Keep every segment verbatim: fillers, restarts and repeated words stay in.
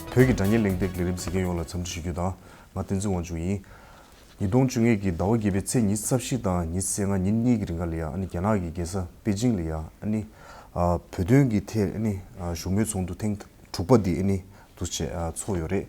བོད་ཀྱི་དྲ་བརྙན་གླེང་སྟེགས་ལས་རིམ་གཟིགས་མཁན་ཡོངས་ལ་འཚམས་འདྲི་ཞུ་རྒྱུ་དང་། ང་བསྟན་འཛིན་དབང་ཕྱུག་ཡིན། ཉིས་སྟོང་བཅོ་ལྔ་གི་ཟླ་བ་བརྒྱད་པའི་ཚེས་ཉི་ཤུ་རྩ་བཞི་དང་ཉི་ཤུ་རྩ་ལྔ་ཉིན་གཉིས་ཀྱི་རིང་ག་ལ་ཡ་ཨ་ནི་རྒྱ་ནག་གི་རྒྱལ་ས་པེ་ཅིང་ལ་ཡ་ཨ་ནི་ཨ་བོད་དོན་གྱི་ཐད་ཨ་ནི་ཨ་བཞུགས་མོལ་ཚོགས་འདུ་ཐེངས་དྲུག་པ་འདི་ཨ་ནི་འདུག་བྱས་ཨ་ཚོགས་ཡོད་རེད།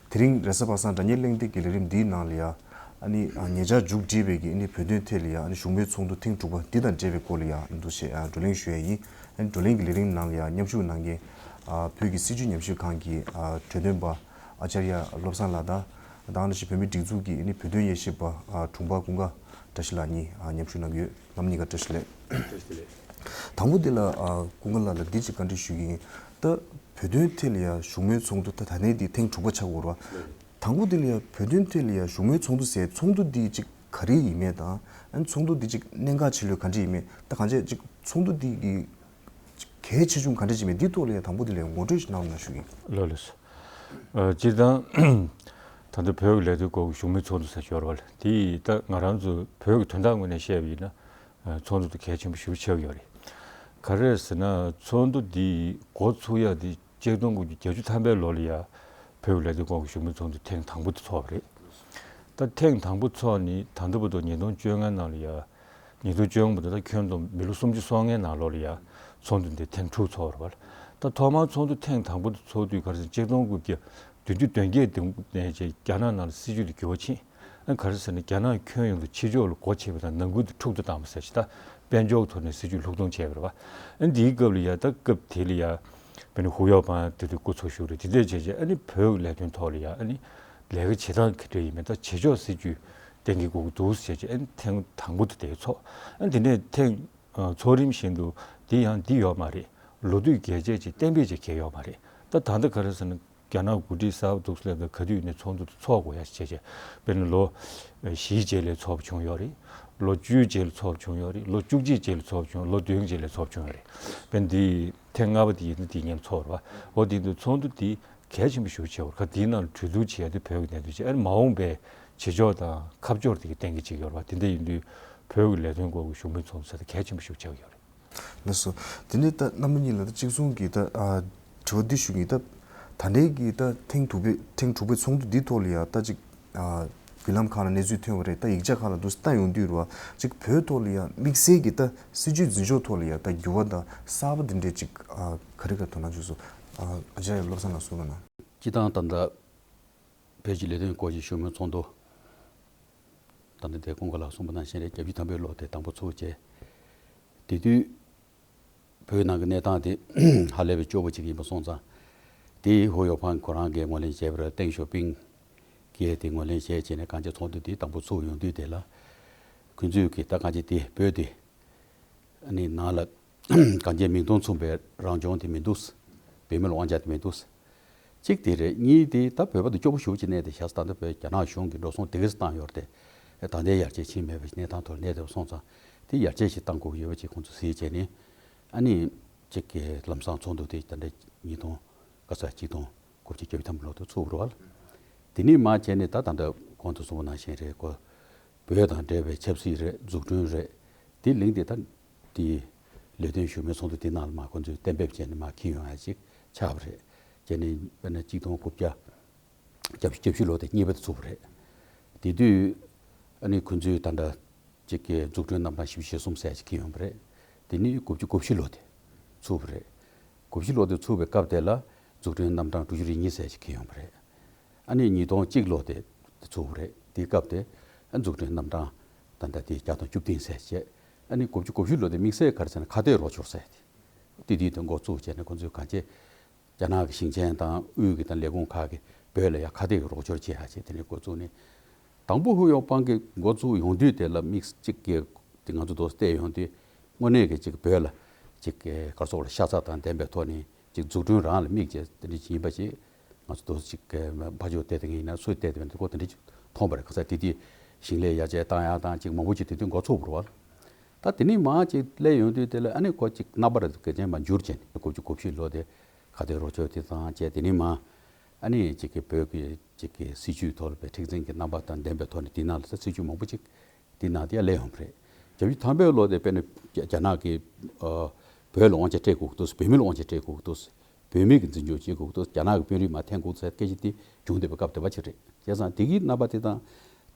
དེ་རིང་རེས་གཟའ་པ་སངས་དྲ་བརྙན་གླེང་སྟེགས་ཀྱི་ལས་རིམ་འདིའི་ནང་ལ་ཡ་ཨ་ནི་ཨ་ཉེ་ཆར་མཇུག་བསྒྲིལ་བའི་གི་ཨ་ནི་བོད་དོན་ཐད་ལ་ཡ་ཨ་ནི་བཞུགས་མོལ་ཚོགས་འདུ་ཐེངས་དྲུག་པ་འདི་དང་འབྲེལ་བའི་སྐོར་ལ་ཡ་འདུག་བྱས་ཨ་བགྲོ་གླེང་ཞུ་ཡ་ཡིན། ཨ་ནི་བགྲོ་གླེང་གི་ལས་རིམ་ནང་ལ་ཡ་མཉམ་ཞུགས་གནང་མཁན་ཨ་བོད་ཀྱི་སྲིད་བྱུས་ཉམས་ཞིབ་ཁང་གི་ཨ་གྲོས་སྟོན་པ་ཨ་ཅར་ཡ་བློ་བཟང་ལགས་དང་། དེ་ནང་བཞིན་བོད་མིའི་སྒྲིག་འཛུགས་ཀྱི་ཨ་ནི་བོད་དོན་དབྱེ་ཞིབ་པ་ཨ་དྲུང་འཕར་ཀུན་དགའ་བཀྲ་ཤིས་ལགས་གཉིས་ཨ་མཉམ་ཞུགས་གནང་གི་ཡོད། རྣམ་གཉིས་ཀ་བཀྲ་ཤིས་བདེ་ལེགས། བཀྲ་ཤིས་བདེ་ལེགས། དང་པོ་འདི་ལ་ཨ་ཀུན་དགའ་ལགས་ལ་འདི་གཅིག་བཀའ་འདྲི་ཞུ་གི་ཡིན། ད་བོད་དོན་ཐད་ལ་ཡ་བཞུགས་མོལ་ཚོགས་འདུ་ད་ད་ནས་འདི་ཐེངས་དྲུག་པ་ཆགས་ཡོད་རེད་བ། དང་པོ་འདི་ལ་ཡ་བོད་དོན་ཐད་ལ་ཡ་བཞུགས་མོལ་ཚོགས་འདུ་ཟེར་ཚོགས་འདུ་འདི་གཅིག་ག་རེ་ཡིན་མེད་དང་། ཨ་ནི་ཚོགས་འདུ་འདི་གཅིག་གནད་འགག་ཆེ་ལོས་ག་འདྲ་ཡིན་མེད། ད་གང་བྱས་གཅིག་ཚོགས་འདུ་འདི་གི་གལ་ཆེ་ཆུང་ག་འདྲ་ཅིག་མེད། འདི་ཐོག་ལ་ཡང་དང་པོ་འདི་ལ་ངོ་སྤྲོད་ཞིག་གནང་རོགས་གནང་ཞུ་གི་ཡིན། ལགས་ལགས་སོ། ཨ་སྤྱིར་བཏང་ད་ལྟ་བོད་ཀྱི་ལས་དོན་སྐོར་གྱི་བཞུགས་མོལ་ཚོགས་འདུ་ཟེར་ཡོད་རེད་བ། དེ་ཡིས་ད་ང་རང་ཚོ་བོད་ཀྱི་དོན་དག་ངོས་ནས་བཤད་པ་ཡིན་ན་ཨ་ཚོགས་འདུ་དེ་གལ་ཆེན་པོ་ཞེ་པོ་ཆགས་ཀྱི་ཡོད་རེད། ག་རེ་རེད་ཟེར་ན་ཚོགས་འདུ་འདི་འགོ་ཚུགས་ཡག་དེ་ཆིག་སྟོང་དགུ་བརྒྱ་བརྒྱད་ཅུ་ཐམ་པའི་ལོ་ལ་ཡ་བོད་ཀྱི་ལས་དོན་སྐོར་གྱི་བཞུགས་མོལ་ཚོགས་འདུ་ཐེངས་དང་པོ་དེ་ཚོགས་པ་རེད། ད་ཐེངས་དང་པོ་ཚོགས་ནི་ད་ལྟ་བར་དུ་ཉིས་སྟོང་བཅོ་ལྔ་ནང་ལ་ཡ། ཉིས་སྟོང་བཅོ་ལྔ་བར་དུ་ད་ཁྱོན་བསྡོམས་མི་ལོ་སུམ་ཅུ་སོ་ལྔའི་ནང་ལོགས་ལ་ཡ་ཚོགས་འདུ་འདི་ཐེངས་དྲུག་ཚོགས་པ་རེད་བ། ད་ཐོག་མར་ཚོགས་འདུ་ཐེངས་དང་པོ་དེ་ཚོགས་དུས་ག་རེ་ཟེར་ཆིག་སྟོང་དགུ་བརྒྱ་བདུན་ཅུ་དོན་བརྒྱད་དེ་ནས་བྱས་རྒྱ་ནག་ནང་ལ་སྲིད་བྱུས་དེ་འགྱུར་བ་ཕྱིན། ཨ་ག་རེ་ཟེར་ན་རྒྱ་ནག་ཁྱོན་ཡོངས་དུ་ཕྱི་ཕྱོགས་ལ་སྒོ་ཕྱེ་བ་དང་ནང་ཁུལ་དུ་འཁྲུག་རྩོད་བཏང་བ་ཟེར་ཞིག་ད་དཔལ་འབྱོར་ཐོག་ནས་སྲིད་བྱུས་ལྷུག་གཏོང་བྱས་པ་རེད་བ། ཨ་འདིའི་སྐབས་ལ་ཡ་ད་སྐབས་དེ་ལ་ཡ་དཔེར་ན་ཧུའུ་ཡའོ་པང་དེ་དུས་སྐུ་འཚོ་བཞུགས་རེད། དེ་འདྲས་བྱས་བྱས་ཨ་ནི་བོད་ཀྱི་ལས་དོན་ཐོག་ལ་ཡ་ཨ་ནི་ལས་ཀ་བྱེད་སྟངས་ག་འདྲས་ཡིན་མིན་ད་བྱེད་ཕྱོགས་སྲིད་བྱུས་གཏན་འཁེལ་དགོས་ཀྱི་འདུག་ཟེར་བྱས་ཨ་ནི་ཐེངས་དང་པོ་དེ་དེ་ཚོགས། ཨ་ནི་དེ་ནས་ཐེངས་ཨ་ཚོགས་རིམ་བཞིན་དུ་འདི་ཡང་འདི་ཡོད་མ་རེད། ལོ་དུས་རྒྱས་བྱས་ཅིག་གཏན་འབེབས་ཅིག་བྱས་ཡོད་མ་རེད། ད་ད་ལྟ་ག་རེ་ཟེར་ན་རྒྱ་ནག་འགོ་ཁྲིད་གསར་པ་འདུག་སླེབས་དུས་ག་དུས་ནས་ཚོགས་འདུ་དེ་ཚོགས་དགོས་ཡ་ཞིག་བྱས་བྱས། དཔེར་ན་ལོ་བཞིའི་རྗེས་ལ་ཚོགས་པ་བྱུང་ཡོད་རེད། ལོ་བཅུའི་རྗེས་ལ་ཚོགས་པ་བྱུང་ཡོད་རེད། ལོ་བཅུ་གཅིག་རྗེས་ལ་ཚོགས་པ་བྱུང་ཡོད། ལོ་བདུན་རྗེས་ལ་ཚོགས་པ་བྱུང་ཡོད་རེད། དཔེར་ན་འདི་ཐེངས་ལྔ་པ་དེ་ཡིན་ན་དེ་མཉམ་ཚོགས་རེད་བ། འོ་དེ་འདུག་ཚོགས་འདུ་དེ་གལ་ཆེན་པོ་ཞིག་ཆེ་བར་ཁ་དེའི་ནང་ལ་གྲོས་བསྡུར་བྱེད་ཡ་དེ་བོད་ཀྱི་གནད་དོན་ཆེ། ཨ་ནི་མ་འོངས་པའི་བྱེད་ཕྱོགས་དང་ཁ་ཕྱོགས་དེ་གི་གཏན་འཁེལ་བྱེད་ཀྱི་ཡོད་རེད་བ། དེ་འདྲ་ཡིན་དུས་བོད་ཀྱི་ལས་དོན་སྐོར་གྱི་བཞུགས་མོལ་ཚོགས་འདུ་ཟེར་ད་གལ་ཆེན་པོ་ཞིག་ཆགས་ཀྱི་ཡོད་རེད། ལགས་སོ། དེ་ནས་ད་རྣམ་པ་གཉིས་ལ་ད་གཅིག་མཚུངས་ཀྱི་ད་ཨ་དྲི་བ་འདི་ཞུ་གི་ཡིན། ད་ད་ལྟའི་གི་ད་ཐེངས་དྲུག་པའི་ཐེངས་དྲུག་པའི་ཚོགས་འདུ་འདིའི་ཐོག་ལ་ཡ་ད་ཅིག་ཨ་བརྒྱུད་ལམ་ཁག་ལ་གནས་ཚུལ་ཐོན་པ་རེད། ད་ཡིག་ཆ་ཁག་ལ་འདུག་སེ་ལྟ་ཡོང་དུས་རེད་བ། ཅིག་བོད་ཐོག་ལ་ཡ་དམིགས་བསལ་གྱི་ད་སྲིད་བྱུས་འཛིན་ཕྱོགས་ཐོག་ལ་ཡ་ད་འགྱུར་བ་དང་གསར་པ་འདི་འདྲའི་ཅིག་ཨ་ག་རེ་ག་དོ་སྣང་བྱུང་སོང་། ཨ་ཨ་ཅར་ཡ་བློ་བཟང་ལགས་གསུངས་རོགས་གནང་། སྤྱིར་བཏང་ད་ལྟ་བོད་ཀྱི་ལས་དོན་སྐོར་གྱི་བཞུགས་མོལ་ཚོགས་འདུ་ད་ལྟ་དེ་ཀུན་དགའ་ལགས་གསུངས་པ་ནང་བཞིན་རེད། བརྒྱད་ཅུ་ཐམ་པའི་ལོ་དེ་དང་པོ་ཚུགས་བྱས། དེ་དུས་བོད་ནང་གི་གནས་སྟངས་དེ་ཧ་ལས་པའི་སྐྱོ་པོ་ཅིག་ཡིན་པ་སོང་ཙང་། དེ་ཧུའུ་ཡའོ་པང་ཁོ་རང་གིས་ངོས་ལེན་བྱས་པ་རེད། ཏེང་ཞའོ་ཕིང་གིས་དེ་ངོས་ལེན་བྱས་བྱས་ནས་གང་ཅི་ཚོགས་འདུ་དེ་དང་པོ་ཚུགས་ཡོང་དུས་དེ་ལ་ཁོང་ཚོས་ཀྱི་ད་གང་ཅི་དེ་བོད་དེ་ཨ་ནི་ནང་ལ་གང་ཅི་མིང་དོན་མཚུངས་པའི་རང་སྐྱོང་དེ་མི་འདུག་བོད་མི་ལ་དབང་ཆ་དེ་མི་འདུག་གཅིག་དེ་རེད། གཉིས་དེ་ད་བོད་པ་དེ་སྐྱོ་པོ་ཞེ་པོ་ཅིག་གནས་དེ་ཤག་ད་ལྟ་བོད་རྒྱ་ནག་གཞུང་གིས་འགྲོ་སོང་དེ་ག་ཚོད་བཏང་ཡོད་རེད་དེ། ད་ལྟའི་ཡར་རྒྱས་ཕྱིན་མེད་པའི་གནས་སྟངས་ཐོག་གནས་དེ་སོང་ཙང་དེ་ཡར་རྒྱས་ཤིག་བཏང་དགོས་ཀྱི་ཡོད་པ་ཅིག་ཁོང་ཚོ་གཟིགས་བྱས་ནས་ཨ་ནི་གཅིག་གི་ལམ་སང་ཚོགས་འདུ་དེ་ད་ལྟ་ཉིས་སྟོང་ག་ཚོད་གཅིག་སྟོང་དགུ་བརྒྱ་བརྒྱད་ཅུ་ཐམ་པའི་ལོ་དུ་ཚུགས་རོགས། དེ་ནས་མ་བྱས་ནས་ད་ད་ལྟ་གོང་དུ་གསུངས་པ་ནང་བཞིན་རེད། ཁོ་བོད་དང་འབྲེལ་བའི་ཆབ་སྲིད་རེད། འཛུགས་སྐྲུན་རེད། དེ་གླེང་དེ་ད་དེ་ལས་དོན་ཞུ་མི་ཚོགས་འདུ་དེ་ནང་ལ་མ་ཁོ་ཚོས་གཏན་འབེབས་བྱས་ནས་མ་འཁྱེར་ཡོང་ཡ་ཅིག་ཆགས་པ་རེད། བྱས་ནས་དཔེར་ན་གཅིག་སྟོང་དགུ་བརྒྱ་བརྒྱད་ཅུ་བཞི་ལོ་དེ་གཉིས་པ་དེ་ཚུགས་པ་རེད། དེ་དུས་ཨ་ནི་ཁོ་ཚོས་ད་ལྟ་གཅིག་གི་འཛུགས་སྐྲུན་རྣམ་གྲངས་བཞི་བཅུ་ཞེ་གསུམ་ཟེར་ཅིག་འཁྱེར་ཡོང་པ་རེད། དེ་ནི་དགུ་བཅུ་གོ་བཞི་ལོ་དེ་ཚུགས་པ་རེད། གོ་བཞི་ལོ་དེ་ཚུགས་པའི་སྐབས་དེ་ལ་འཛུགས་སྐྲུན་རྣམ་གྲངས་དྲུག་ཅུ་རེ་གཉིས་ཟེར་ཅིག་འཁྱེར་ཡོང་པ་རེད། ཨ་ནི་ཉིས་སྟོང་གཅིག་ལོ་དེ་དེ་ཚུགས་པ་རེད། དེའི་སྐབས་དེ་ཨ་འཛུགས་སྐྲུན་རྣམ་གྲངས་ད་ལྟ་དེ་བརྒྱ་དང་བཅུ་བདུན་ཟེར་བྱས། ཨ་ནི་དགུ་བཅུ་གོ་བཞི་ལོ་དེ་དམིགས་བསལ་ག་རེ་ཟེར་ན་ཁ་གཏད་རོགས་སྐྱོར་ཟེར་དེ་དེ་དུས་དེ་འགོ་བཙུགས་བྱས་ནས་ཁོ་ཚོས་གང་བྱས། རྒྱ་ནག་གི་ཞིང་ཆེན་དང་དབུས་ཀྱི་དང་ལས་ཁུངས་ཁག་གིས་བོད་ལ་ཡ་ཁ་གཏད་ཀྱི་རོགས་སྐྱོར་བྱེད་ཡ་བྱས་དེ་ནས་འགོ་བཙུགས་ནས། དང་པོ་ཧུའུ་ཡའོ་པང་གིས་འགོ་བཙུགས་ཡོང་དུས་དེ་ལ་དམིགས་གཅིག་གི་དེ་ང་ཚོ་དོ་བལྟས་ཡོང་དུས་དངོས་གནས་ཀྱི་གཅིག་བོད་ལ་གཅིག་གི་ག་རེ་ཟེར་དགོས་རེད། ཤ་ཚ་དང་ལྡན་པའི་ཐོག་ནས་གཅིག་འཛུགས་སྐྲུན་རང་ལ་དམིགས་བྱས་དེ་འདྲ་ཅིག་ཡིན་པ་ཅིག་ང་ཚོ་དོ་གཅིག་གི་ཕར་ཕྱོགས་བལྟས་དེ་ངས་ཡིན་ན་སུས་བལྟས་དེ་བས་འདུག་གོ་དེ་འདྲ་ཅིག་མཐོང་པ་རེད། ག་ས་དེ་དུས་ཞིང་ལས་ཡར་རྒྱས་བཏང་ཡ་དང་གཅིག་མང་པོ་ཅིག་དེ་དུས་འགོ་ཚུགས་པ་རེད་བ། ད་དེ་ནས་མར་ཅིག་སླེབས་ཡོང་དུས་དེ་ལ་ཨ་ནི་ཁོ་ཅིག་རྣམ་པར་གལ་ཆེན་མ་འགྱུར་བྱས་ནས་དགུ་བཅུ་གོ་བཞི་ལོ་དེ་ཁ་གཏད་རོགས་སྐྱོར་དེ་བཏང་བྱས། དེ་ནས་མར་ཨ་ནི་ཅིག་གི་བོད་ཀྱི་ཅིག་གི་སྲིད་བྱུས་ཐོག་ལ་བའི་མཁྲེགས་འཛིན་གྱི་རྣམ་པ་དང་ལྡན་པའི་ཐོག་ནས་དེ་ནང་ལ་ས་སྲིད་བྱུས་མང་པོ་ཅིག་དེ་ནང་དེ་ཡར་སླེབས་ཡོང་བ་རེད། བརྒྱད་ཅུ་ཐམ་པའི་ལོ་དེ་དཔེར་ན་རྒྱ་རྒྱ་ནག་གིས་ཨ་བོད་ལ་དབང་ཆ་སྤྲད་དགོས་ཀྱི་འདུག་བོད་མི་ལ་དབང་ཆ་སྤྲད་དགོས་ཀྱི་འདུག་བོད་མི་གི་འཛིན་སྐྱོང་བྱེད་དགོས་འདུག་རྒྱ་ནག་གི་དཔོན་རིགས་མར་འཐེན་དགོས་ཟེར་སྐད་ཆ་དེ་བྱུང་བསྡད་པའི་སྐབས་དེ་བ་ཅིག་རེད། བྱས་ཙང་དེ་གི་རྣམ་པ་དེ་དང་།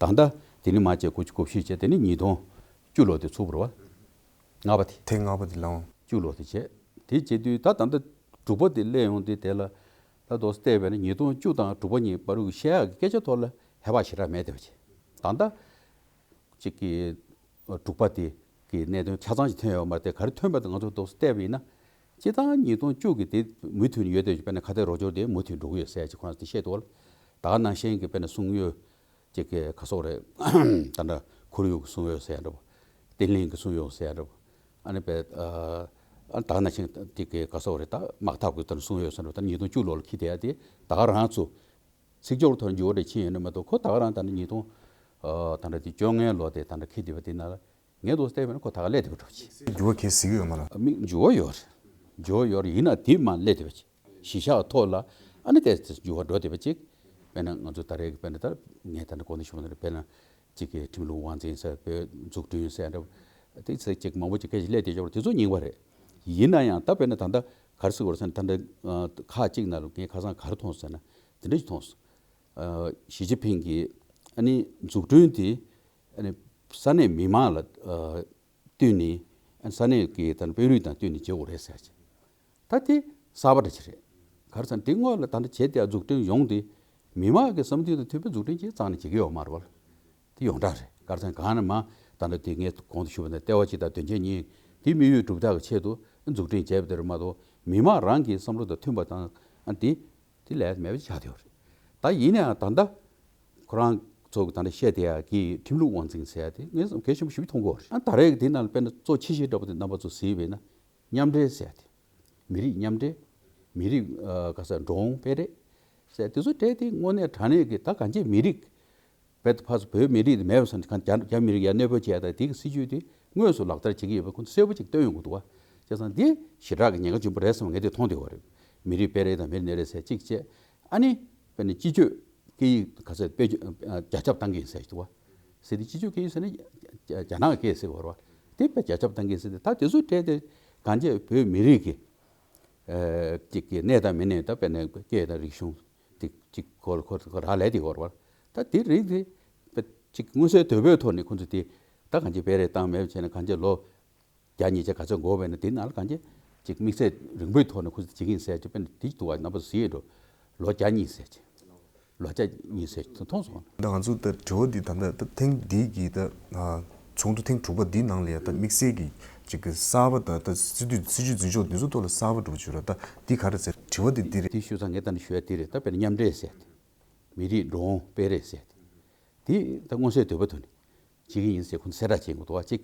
ད་ལྟ་དེ་ནི་མ་བྱས་དགུ་བཅུ་གོ་བཞི་བྱས། དེ་ནི་ཉིས་སྟོང་བཅུ་ལོ་དེ་ཚུགས་པ་རེད་བ། ལྔ་པ་དེ། ཐེངས་ལྔ་པ་དེ་ལའང་། བཅུ་ལོ་དེ་བྱས། དེ་བྱེད་དུས་ད་ད་ལྟ་དྲུག་པ་དེ་སླེབས་ཡོང་དུས་དེ་ལ། ད་དོ་བལྟས་པས་ན་ཉིས་སྟོང་བཅུ་དང་དྲུག་པ་གཉིས་བར་དུ་བཤད་ཡག་གི་སྐད་ཆ་ཐོག་ལ་ཧེ་བག་ཞེ་དྲག་མེད་བསྡད་པ་བྱས། ད་ལྟ་གཅིག་གི་དྲུག་པ་དེ་གི་གནད་དོན་ཆ་ཚང་ཞིག་ཐོན་ཡོད་མ་རེད་དེ། ག་རེ་ཐོན་པ་དེ་ང་ཚོ་དོ་བལྟས་པ་ཡིན་ན། སྤྱིར་བཏང་ཉིས་སྟོང་བཅུ་གི་དེ་མུ་མཐུད་ནས་ཡོད་དེ། དཔེར་ན་ཁ་གཏད་རོགས་སྐྱོར་དེ་མུ་མཐུད་འགྲོ་གི་ཡོད་ཟེར་ཅིག་ཁོ་རང་དེ་བཤད་འདུག་ལ། ད་ག་ནང་བཞིན་གྱི་དཔེར་ན་སྲུང་ཡོལ་ཅིག་གི་ག་སོག་རེད། ད་ལྟ་ཁོར་ཡུག་གི་སྲུང་ཡོལ་ཟེར་ཡ་འདྲ་པོ། བརྟན་ལྷིང་གི་སྲུང་ཡོལ་ཟེར་ཡ་འདྲ་པོ། ཨ་ནི་པའི་ཨ་ད་ག་ནང་བཞིན་ཅིག་གི་ག་སོག་རེད། ད་དམག་འཐབ་ཀྱི་ད་སྲུང་ཡོལ་ཟེར་འདྲ་པོ། ད་ཉིས་སྟོང་བཅུ་ལོ་ལ་འཁྱེར་བསྡད་ཡ་དེ་ད་ག་རང་ཚོ་ཚིག་སྦྱོར་ཐོག་འགྱུར་བ་འདྲ་ཕྱིན་ཡོད་ན་མ་གཏོགས། ཁོ་ད་ག་རང་ད་ནི་ཉིས་སྟོང་ཨ་ད་ལྟ་དེ་བཅོ་ལྔའི་ལོ་དེ་ད་ལྟ་འཁྱེར་བསྡད་པ་དེ་ན་ལ། ངས་དོ་བལྟས་པ་ན་ཁོ་ད་ག་སླེབས་བསྡད་པ་འདྲ་པོ་ཅིག་འགྱུར་བ་གལ་སྲིད་ཡོད་མ་རེད། མིག་འགྱུར་བ་ཡོད་རེད། འགྱུར་བ་ཡོད་རེད། ཡིན་ན་དེ་མར་སླེབས་བསྡད་པ་ཅིག་གཞི་བཞག་ཐོག་ལ་ཨ་ནི་ཏོག་ཙམ་འགྱུར་བ་འགྲོ་བསྡད་པ་ཅིག་དཔེར་ན་ང་ཚོ་ད་རེས་ཀྱི་དཔེར་ན་ད་ངས་ད་ནི་གོང་དུ་ཞུས་པ་ནང་བཞིན། དཔེར་ན་གཅིག་གི་ཁྲིམས་ལུགས་དབང་འཛིན་ཟེར། བོད་འཛུགས་སྐྲུན་ཟེར་འདྲ་པོ། དེ་ཚོ་གཅིག་མང་པོ་ཅིག་སྐད་ཆ་སླེབས་བསྡད་ཡོད་རེད། དེ་ཚོ་རྙིང་པ་རེད། ཡིན་ན་ཡང་ད་དཔེར་ན་ད་ལྟ་ག་རེ་ཟེར་དགོས་རེད་ཟེར་ན། ད་ལྟ་ཁག་གཅིག་ནང་ལ་ངས་ཁ་སང་ག་རེ་མཐོང་སོང་ཟེར་ན། དེ་འདྲ་ཞིག་མཐོང་སོང་། ཞི་ཅིན་ཕིང་གིས་ཨ་ནི་འཛུགས་སྐྲུན་དེ་ཨ་ནི་ས་གནས་མི་མང་ལ་བསྟུན་ནས། ས་གནས་ཀྱི་ད་དཔོན་རིགས་དང་བསྟུན་ནས་བྱེད་དགོས་རེད་ཟེར་ཅིག་ད་དེ་གསར་པ་འདྲ་ཅིག་རེད། ག་རེ་ཟེར་ན་དེ་སྔོན་ལ་ད་ལྟ་བྱས་དེ་འཛུགས་སྐྲུན་ཡོང་དེ་མི་མང་གི་བསམ་འདུན་དང་མཐུན་པའི་འཛུགས་སྐྲུན་ཅིག་རྩ་ནས་བྱེད་ཀྱི་ཡོད་མ་རེད་བ། དེ་ཡོངས་གྲགས་རེད། ག་རེ་ཟེར་ན་གང་ནས་མ་ད་ལྟ་དེ་ངས་གོང་དུ་ཞུས་པ་ནང་ལྟེ་བ་གཅིག་དང་དོན་ཆེན་གཉིས་དེ་དམིགས་ཡུལ་སྒྲུབ་ཐབས་ཀྱི་ཆེད་དུ་འཛུགས་སྐྲུན་བྱས་པ་དེ་རེད་མ་གཏོགས། མི་མང་རང་གི་བསམ་བློ་དང་མཐུན་པ་དང་ཨ་དེ་དེ་ལས་མེད་པ་ཆགས་བསྡད་ཡོད་རེད། ད་ཡིན་ནའང་ད་ལྟ་ཁོ་རང་ཚོ་གི་ད་ལྟ་བཤད་བསྡད་ཡག་གི་ཁྲིམས་ལུགས་དབང་འཛིན་ཟེར་ཡག་དེ་ངས་བསམ་གལ་ཆེན་པོ་ཞེ་པོ་མཐོང་གི་ཡོད་རེད། ཨ་ད་རེས་ཀྱི་དེ་ནང་ལ་དཔེར་ན་གཙོ་ཆེ་ཤོས་འདྲ་པོ་དེ་རྣམ་པ་ཚོ་གཟིགས་པས་ན། མཉམ་འབྲེལ་ཟེར་ཡག་དེ། མི་རིགས་མཉམ་འབྲེལ། མི་རིགས་ཨ་ག་ས་འགྲོ་འོང་སྤེལ་རེས་ཟེར་དེ་ཚོ་གྲས་དེ་དངོས་གནས་དྲང་གནས་ཀྱི་ད་གང་ཅི་མི་རིགས་བོད་ཕར་ཚུར་བོད་མི་རིགས་དེ་མེད་པ་སོང་ཙང་རྒྱ་རྒྱ་མི་རིགས་ཡར་གནས་སྤོ་བྱས་ཡག་དང་དེ་གི་སྲིད་ཇུས་དེ་དངོས་སུ་ལག་བསྟར་བྱེད་ཀྱི་ཡོད་པ་ཁོང་ཚོ་གསལ་པོ་ཅིག་སྟོན་ཡོང་གི་འདུག་བ། བྱས་ཙང་འདི་ཞེ་དྲག་གི་ཉེན་ཁ་ཆེན་པོ་རེད་བསམ་ངས་དེ་མཐོང་བསྡད་ཡོད་རེད། མི་རིགས་སྤེལ་རེས་དང་མི་རིགས་གནས་རེས་ཟེར་གཅིག་བྱས། ཨ་ནི་དཔེར་ན་སྤྱི་སྤྱོད་སྐད་ཡིག་ག་ཚད་དཔེ་རྒྱ་ཁྱབ་བཏང་གི་ཡིན་ཟེར་གྱི་འདུག་བ། ཟེར་དེ་སྤྱི་སྤྱོད་སྐད་ཡིག་ཟེར་ན་རྒྱ་རྒྱ་ནག་གི་སྐད་ཟེར་གྱི་ཡོད་རེད་བ། དེ་དཔེ་རྒྱ་ཁྱབ་བཏང་གི་ཡིན་ཟེར་དེ། ད་དེ་ཚོའི་གྲས་དེ་གང་ཅི་བོད་མི་རིགས་ཀྱི་ཨ་ཅིག་གི་གནས་དང་མི་གནས། ད་དཔེར་ན་སྐད་དང་རིག་གཞུང་དེ་གཅིག་ཁོ་ཁོ་ཁོ་རག་ལས་དེ་ཡོད་རེད་བ། ད་དེ་རིགས་དེ་དཔེ་ཅིག་མངོན་གསལ་དོད་པོའི་ཐོག་ནས་ཁོ་ཚོ་དེ་ད་གང་ཅི་སྤེལ་རེས་བཏང་མེད་པ་བྱས་ན། གང་ཅི་ལོ་བརྒྱ་ཉིས་བརྒྱ་ག་ཚོད་འགོར་བས་ན་དེ་ནང་ལ་གང་ཅི་ཅིག་དམིགས་བསལ་རིང་པོའི་ཐོག་ནས་ཁོ་ཚོ་བྱེད་ཀྱི་ཡིན་ཟེར་གྱི་དཔེར་ན་དེ་འདུག་བ། རྣམ་པ་ཚོ་གཟིགས་ཡོད་འགྲོ། ལོ་བརྒྱ་གཉིས་ཟེར་གྱི། ལོ་བརྒྱ་གཉིས་ཟེར་གྱི་མཐོང་སོང་། ད་ང་ཚོ་ད་དྲི་བ་འདི་ད་ལྟ་ད་ཐེངས་འདི་གི་ད་ཚོགས་འདུ་ཐེངས་དྲུག་པ་འདི་ནང་ལ་ཡ་ད་དམིགས་བསལ་གྱི་ཅིག་གི་གསར་པ་ད་ད་སྲིད་དུས་སྲིད་ཇུས་འཛིན་ཕྱོགས་འདི་ཚོ་ཐོག་ལ་གསར་པ་འགྲོ་བཅུག་ར། ད་འདི་ག་རེ་ཟེར། དྲི་བ་འདི་འདི་རེད། འདི་ཞུ་ཙང་ངས་ད་ནི་ཞུ་ཡ་འདི་རེད། ད་དཔེར་ན་མཉམ་འབྲེལ་ཟེར་ཏེ། མི་རིགས་འགྲོ་འོང་སྤེལ་རེས་ཟེར་ཏེ། དེ་ད་མངོན་གསལ་དོད་པོ་ཐོག་ནས་བྱེད་ཀྱི་ཡིན་ཟེར་ཁོང་གསལ་བསྒྲགས་བྱེད་དགོས་འདུག་བ་གཅིག།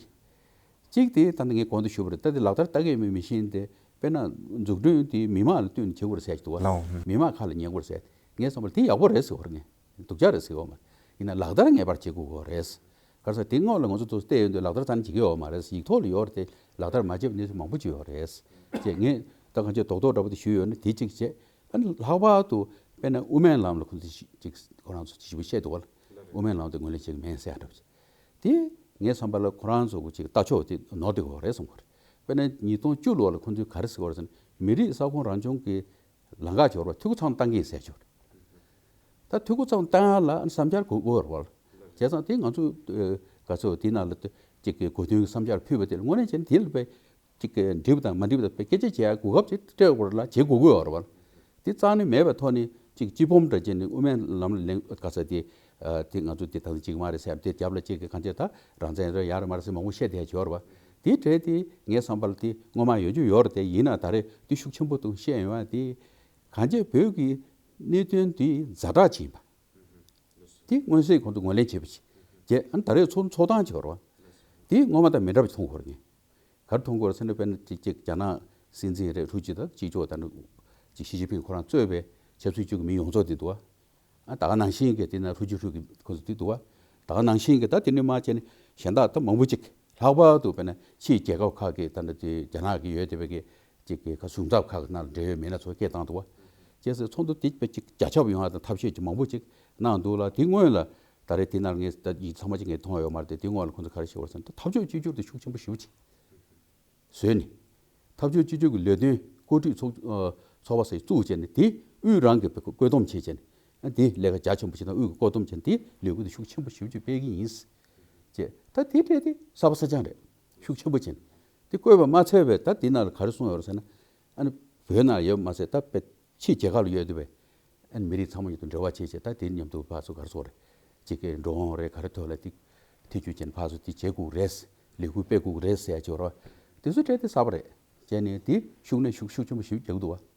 གཅིག་དེ་ད་ནི་ངས་གོང་དུ་ཞུས་པ་རེད། ད་དེ་ལག་བསྟར་ལྟ་གི་མེད་མི་ཤེས་ཏེ། དཔེར་ན་འཛུགས་སྐྲུན་དེ་མི་མང་ལ་བསྟུན་ནས་བྱེད་དགོས་རེད་ཟེར་གྱི་འདུག་བ། ལའོ། མི་མང་ཁ་ལ་ཉན་དགོས་རེད་ཟེར། ངས་བསམ་པར་དེ་ཡག་པོ་རེད་ཟེར་བ་རེད། ངས་སྡུག་ཅག་རེད་ཟེར་བ་མ་རེད། ཡིན་ན་ལག་བསྟར་ངེས་པར་བྱེད་དགོས་ཀྱི་རེད། ག་རེ་ཟེར་དེ་སྔོན་ལ་ང་ཚོ་ཚོ་བལྟས་ཡོང་དུས་ལག་བསྟར་རྩ་ནས་བྱེད་ཀྱི་ཡོད་མ་རེད། ཡིག་ཐོག་ལ་ཡོད་རེད་དེ། ལག་བསྟར་མ་བྱས་པའི་གནས་ཚུལ་མང་པོ་ཅིག་ཡོད་རེད། ཅེས་ངས་ད་གང་ཅི་རྡོག་རྡོག་འདྲ་པོ་དེ་ཞུས་ཡོད་ན་དེ་གཅིག་བྱས། ཨ་ནི་ལྷག་པར་དུ་དཔེར་ན་དབུ་མའི་ལམ་ལ་ཁོང་ཚོ་ཅིག་ཁོ་རང་ཚོ་ཅིག་ཞིབ་པོ་བཤད་འདུག་བ། དབུ་མའི་ལམ་དེ་ངོས་ལེན་བྱེད་ཀྱི་མེད་ཟེར་ཡ་འདྲ་པོ་ཅིག་དེ་ངའི་བསམ་པ་ལ་ཁོ་རང་ཚོ་གི་ཅིག་ལྟ་ཕྱོགས་དེ་ནོར་བསྡད་ཡོད་རེད་བསམ་གྱི་རེད། དཔེར་ན་ཉིས་སྟོང་བཅུ་ལོ་ལ་ཁོང་ཚོས་ག་རེ་ཟེར་བ་རེད་ཟེར་ན། མི་རིགས་ས་ཁོངས་རང་སྐྱོང་གི་ལམ་ཁ་སྦྱོར་བ་འཐུས་སྒོ་ཚང་བཏང་གི་ཡིན་ཟེར་གྱི་ཡོད་རེད། ད་འཐུས་སྒོ་ཚང་བཏང་ཡ་ལ་ཨ་ནི་བསམ་འཆར་དགོས་ཀྱི་ཡོད་རེད་བ། བྱས་ཙང་དེ་ང་ཚོས་ཨ་ག་ཚོད་དེ་ནང་ལ་ཅིག་གི་གོ་དོན་གྱི་བསམ་འཆར་ཕུལ་བ་དེ་ལ་དངོས་གནས་བྱས་ན་དེ་ལ་དཔེ་ཅིག་གི་འགྲིག་པ་དང་མ་འགྲིག་པ་དང་དཔེ་སྐད་ཆ་བྱེད་ཡ་གོ་སྐབས་ཅིག་སྤྲད་དགོས་རེད་ལ། བྱེད་དགོས་ཀྱི་ཡོད་རེད་བ། དེ་རྩ་ནས་མེད་པའི་ཐོག་ནས་ཅིག་སྤྱི་སྦོམ་འདྲ་བྱས་ནས་དབུ་མའི་ལམ་ལ་ལེན་ག་ཚོད་དེ་ཨ་དེ་ང་ཚོ་དེ་ད་ཅིག་མ་རེད་ཟེར། དེ་རྒྱབ་ལ་ཅིག་གི་གང་ཅི་ད་རང་བཙན་རེད་ཡ་རེད་མ་རེད་ཟེར་མང་པོ་བཤད་བསྡད་ཡ་ཡོད་རེད་བ། དེའི་གྲས་དེ་ངའི་བསམ་པ་ལ་དེ་སྔོན་མ་ཡོད་རྒྱུ་ཡོད་རེད་དེ། ཡིན་ན་ད་རེས་དེ་ཤུགས་ཆེན་པོ་དུ་བཤད་ཡོང་བ་དེ། གང་ཅི་བོད་ཀྱི་གནད་དོན་དེ་ཛ་དྲག་ཅིག་ཡིན་པ་དེ་མངོན་གསལ་ཁོང་ཚོས་ངོས་ལེན་བྱས་པ་ཅིག་བྱས། ཨ་ནི་ད་རེས་ཚོགས་འཚོགས་སྟངས་ཅིག་ཡོད་རེད་བ། དེ་སྔོན་མ་དང་མི་འདྲ་བ་ཅིག་མཐོང་གི་ཡོད་རེད། ངས་ག་རེ་མཐོང་གི་ཡོད་རེད་ཟེར་ན། དཔེར་ན་ཅིག་ཅིག་རྒྱ་ནག་སྲིད་འཛིན་རེད། ཧྲུའུ་ཅི་དང་གཅིག་ལྕོགས་ད་ནི་ཅིག་ཞི་ཅིན་ཕིང་ཁོ་རང་གཙོས་པའི་ཆབ་སྲིད་ཅུས་ཀྱི་མི་ཡོངས་རྫོགས་དེ་འདུག་བ། ཨ་ད་ག་ནང་བཞིན་གྱི་དེ་ན་ཧྲུའུ་ཅི་ཧྲུའུ་ཀི་ཁོ་ཚོ་དེ་འདུག་བ། ད་ག་ནང་བཞིན་གྱི་ད་དེ་ནས་མར་བྱས་ནས་གཞན་དག་ད་མང་པོ་ཅིག་ལྷག་པར་དུ་དཔེར་ན་ཕྱིའི་རྒྱལ་ཁབ་ཁག་གི་ད་ནི་དེ་རྒྱ་ནག་གི་ཡོད་བསྡད་པའི་གི་ཅིག་གི་ཁ་གཞུང་ཚབ་ཁག་གི་ནང་ལ་འབྲེལ་ཡོད་མི་སྣ་ཚོ་སྐད་བཏང་འདུག་བ། བྱས་ཙང་ཚོགས་འདུ་དེ་དཔེ་ཅིག་རྒྱ་ཁྱབ་ཡོང་བ་དང་ཐབས་ཤེས་ཅིག་མང་པོ་ཅིག་གནང་འདུག་ལ། དེ་སྔོན་ལ་ད་རེས་དེ་ནང་ངས་ད་ཡིག་ཚང་མ་ཅིག་ངས་མཐོང་ཡོད་མ་རེད་དེ། དེ་སྔོན་ལ་ཁོང་ཚོ་ག་རེ་བཤད་པ་རེད་ཟེར་ན། ད་འཐབ་ཕྱོགས་གཅིག་གྱུར་དེ་ཤུགས་ཆེན་པོ་ཞེ་པོ་ཅིག་བཟོས་ནས། འཐབ་ཕྱོགས་གཅིག་གྱུར་གྱི་ལས་དོན་བཀོད་སྒྲིག་ཚོགས་ཨ་ ཚོགས་པ་ཟེར་བཙུགས་བྱས་ནས་དེ་དབུས་རང་གི་བཀོད་འདོམས་བྱས་བྱས་ནས་དེ་ལས་ཀ་རྒྱ་ཆེན་པོ་ཞིག་དང་དབུས་ཀྱི་བཀོད་འདོམས་བྱས་ནས་དེ་ལས་འགུལ་དེ་ཤུགས་ཆེན་པོ་ཞེ་པོ་ཅིག་སྤེལ་གྱི་ཡིན། ཅེས་ད་དེ་འདྲ་དེ་གསར་པ་གསར་རྐྱང་རེད། ཤུགས་ཆེན་པོ་བྱས་ནས་དེ་བཀོད་པ་མ་ཚད་པའི་ད་དེ་ནང་ལ་ག་རེ་གསུངས་ཡོད་རེད་ཟེར་ན། ཨ་ནི་བོད་ནང་ཡོད་མ་ཟད་ད་དཔེ་ཕྱི་རྒྱལ་ཁབ་ལ་ཡོད་དུས་པའི་ཨ་ནི་མི་རིགས་ཚང་མ་མཉམ་དུ་འབྲེལ་བ་བྱས་བྱས་ད་དེ་མཉམ་དུ་ཕར་ཚུར་ག་རེ་ཟེར་དགོས་རེད། ཅིག་གི་འགྲོ་འོང་རེད་ག་རེ་ཐོག་ལ་དེ་ཐེ་བྱུས་བྱས་ནས་ཕར་ཚུར་དེ་བྱེད་དགོས་རེད། ལས་འགུལ་སྤེལ་དགོས་རེད་ཟེར་ཡ་ཅིག་ཡོད་རེད་བ། དེ་ཚོ་གྲས་དེ་གསར་པ་རེད། བྱས་ནས་དེ་ཤུགས་ནས་ཤུགས་ཤུགས་ཆེན་པོ་ཞིག་རྒྱག་གི་འདུག་བ།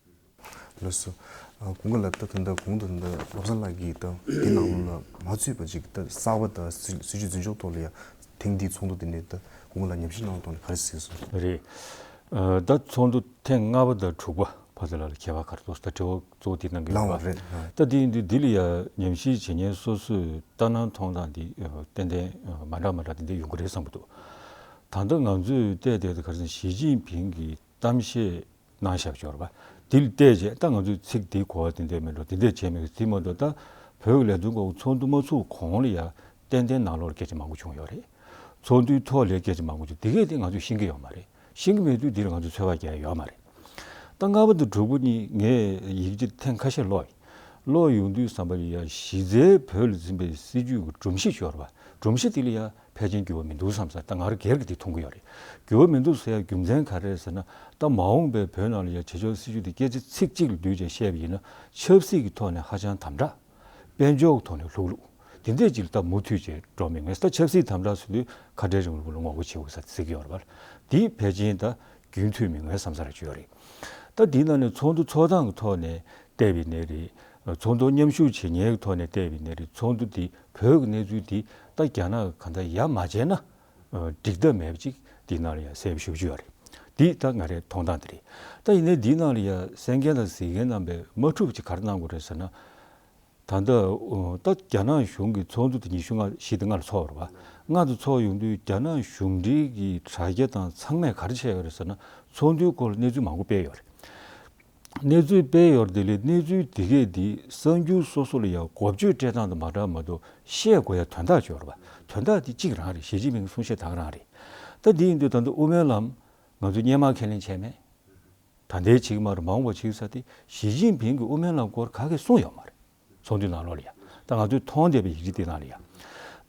ལགས་སོ། ཨ་གོང་གི་ལ་ད་ད་ལྟ་གོང་དུ་ད་ལྟ་བློ་བཟང་ལགས་ཀྱིས་ད་འདི་ནང་ལོགས་ལ་མ་ཚུད་པ་ཅིག་ད་གསར་པ་དང་སྲིད་སྲིད་ཇུས་འཛིན་ཕྱོགས་ཐོག་ལ་ཡ་ཐེངས་འདིའི་ཚོགས་འདུ་འདི་ནས་ད་གོང་གི་ལ་ཉམས་ཞིབ་གནང་སྟངས་ནས་ག་རེ་གཟིགས་སོང་། རེད། ཨ་ད་ཚོགས་འདུ་ཐེངས་ལྔ་པ་དང་དྲུག་པ་བར་དུ་ལ་ལ་ཁྱད་པར་ག་རེ་འདུག་ད་དྲི་བ་གཙོ་བོ་འདི་གནང་གི་ཡོད་ལའང་པ། རེད། ད་འདི་ཡིན་དུས་འདི་ལ་ཡ་ཉམས་ཞིབ་བྱེད་མཁན་སོ་སོས་ལྟ་སྣང་མཐོང་སྟངས་འདི་ཏན་ཏན་མ་འདྲ་མ་འདྲ་འདི་འདྲ་ཡོང་གི་རེད་བསམ་གྱི་འདུག་ད་ལྟ་ང་ཚོས་བལྟས་བསྡད་དེ་ག་རེ་ཟེར་ན་ཞི་ཅིན་ཕིང་གི་གཏམ་བཤད་གནང་བཞག་ཡོད་རེད་པ། དེ་ལ་བལྟས་རྗེས་ད་ང་ཚོས་ཚིག་དེ་གོ་བ་དེ་འདྲ་མེད་འགྲོ་དེ་འདྲ་བྱས་མེད་དེ་མ་གཏོགས་ད་བོད་ཀྱི་ལས་དོན་སྐོར་ཚོགས་འདུ་མ་ཚུགས་གོང་ལ་ཡ་ཏན་ཏན་ནང་ལོགས་ལ་སྐད་ཆ་མང་པོ་བྱུང་ཡོད་རེད། ཚོགས་འདུའི་ཐོག་ལ་སྐད་ཆ་མང་པོ་བྱུང་དེ་གས་དེ་ང་ཚོས་ཤེས་ཀྱི་ཡོད་མ་རེད། ཤེས་ཀྱི་མེད་དུས་འདི་ལ་ང་ཚོས་ཚོད་དཔག་རྒྱག་ཡ་ཡོད་མ་རེད། ད་ལྔ་པ་དང་དྲུག་པ་གཉིས་ངས་ཡིག་ཆ་ཐེངས་ཁ་ཤས་ཀློག་ཡིན། ཀློག་ཡོང་དུས་བསམ་པ་ཡིན་ཡ་གཞི་རྩའི་བོད་ལ་འཛིན་པའི་སྲིད་ཇུས་ཀྱི་སྒྲོམ་གཞི་ཤོར་བ། སྒྲོམ་གཞི་དེ་ལ་ཡ་ཕལ་ཆེར་འགྱུར་བ་མི་འདུག་བསམ་ས་ད་ང་རང་སྒེར་གྱི་དེ་མཐོང་གི་ཡོད་རེད། འགྱུར་བ་མི་འདུག་ཟེར་ཡ་རྒྱུ་མཚན་ག་རེ་རེད་ཟེར་ན་ད་མ་འོངས་པའི་བོད་ནང་ལ་ཡ་བྱེད་ཕྱོགས་སྲིད་ཇུས་དེ་སྐད་ཆ་ཚིག་གཅིག་ལ་བསྡུས་བྱས་བཤད་པ་ཡིན་ན་ཆབ་སྲིད་ཀྱི་ཐོག་ནས་ཧ་ཅང་དམ་དྲག་དཔལ་འབྱོར་གྱི་ཐོག་ནས་ལྷུག་ལྷུག་དེ་འདྲས་ཅིག་ལ་ད་མུ་མཐུད་བྱས་འགྲོ་མི་ངེས་ད་ཆབ་སྲིད་དམ་དྲག་ཟེར་དུས་ཁ་བྲལ་རིང་ལུགས་ལ་ངོ་རྒོལ་བྱེད་དགོས་ས་ཟེར་གྱི་ཡོད་རེད་པ། དེ་ཕལ་ཆེར་ད་རྒྱུན་མཐུད་མི་ངེས་བསམ་ས་རེ་བྱུང་ཡོད་རེད། ད་དེའི་ནང་ནས་ཚོགས་འདུ་ཚོགས་སྟངས་ཀྱི་ཐོག་ནས་བལྟས་པ་ཡིན་ནའི་རེད། ཚོགས་འདུ་མཉམ་ཞུགས་བྱེད་མཁན་གྱི་ཐོག་ནས་བལྟས་པ་ཡིན་ནའི་རེད། ཚོགས་འདུ་འདི་བོད་ཀྱི་གནས་ཚུལ་འདི་ད་རྒྱ་ནག་གིས་གང་ལྟར་ཡ་མ་བྱས་ན་འགྲིག་ཐབས་མེད་པ་ཅིག་འདིའི་ནང་ལ་ཡ་གསལ་པོ་ཞེ་པོ་ཅིག་ཡོད་རེད། འདི་ད་ང་རའི་མཐོང་སྟངས་དེ་རེད། ད་ཡིན་ནའི་འདིའི་ནང་ལ་ཡ་གསན་མཁན་དང་གཟིགས་མཁན་རྣམ་པས་མ་འཁྲུག་པ་ཅིག་ག་རེ་གནང་དགོས་རེད་ཟེར་ན། ད་ལྟ་ད་རྒྱ་ནག་གཞུང་གི་ཚོགས་འདུ་དེ་ཉི་ཤུ་ལྔ་བཞི་དང་ལྔ་ལ་ཚོགས་པ་རེད་པ། ལྔ་དུ་ཚོགས་ཡོང་དུས་རྒྱ་ནག་གཞུང་འབྲེལ་གྱི་དྲ་རྒྱ་དང་ཚང་མས་ག་རེ་བྱས་ཡོད་རེད་ཟེར་ན་ཚོགས་འདུའི་སྐོར་ལ་གནས་ཚུལ་མང་པོ་སྤེལ་ཡོད་རེད། གནས་ཚུལ་སྤེལ་ཡོད་རེད་དེ་ལས་གནས་ཚུལ་དེ་གས་དེ་གསར་འགྱུར་སོ་སོ་ལ་ཡང་འགོ་བརྗོད་སྤྲད་སྟངས་དང་མ་འདྲ་མ་གཏོགས་བཤད་དགོས་ཡ་དོན་དག་ཅིག་ཡོད་རེད་པ། དོན་དག་དེ་གཅིག་རང་རེད། ཞི་ཅིན་ཕིང་གསུང་བཤད་ད་ག་རང་རེད། ད་དེ་ཡིན་དུས་ད་ལྟ་དབུ་མའི་ལམ་ང་ཚོ་སྔོན་མ་ཁས་ལེན་བྱས་མེད། ད་ལྟའི་བྱེད་ཀྱི་མ་རེད། མ་འོངས་པ་བྱེད་ས་དེ་ཞི་ཅིན་ཕིང་གིས་དབུ་མའི་ལམ་སྐོར་ག་གེ་གསུངས་ཡོད་མ་རེད། ཚོགས་འདུའི་ནང་ལོགས་ལ་ཡ། ད་ང་ཚོས་མཐོང་བསྡད་པའི་ཡིག་ཆ་དེ་ནང་ལ་ཡ།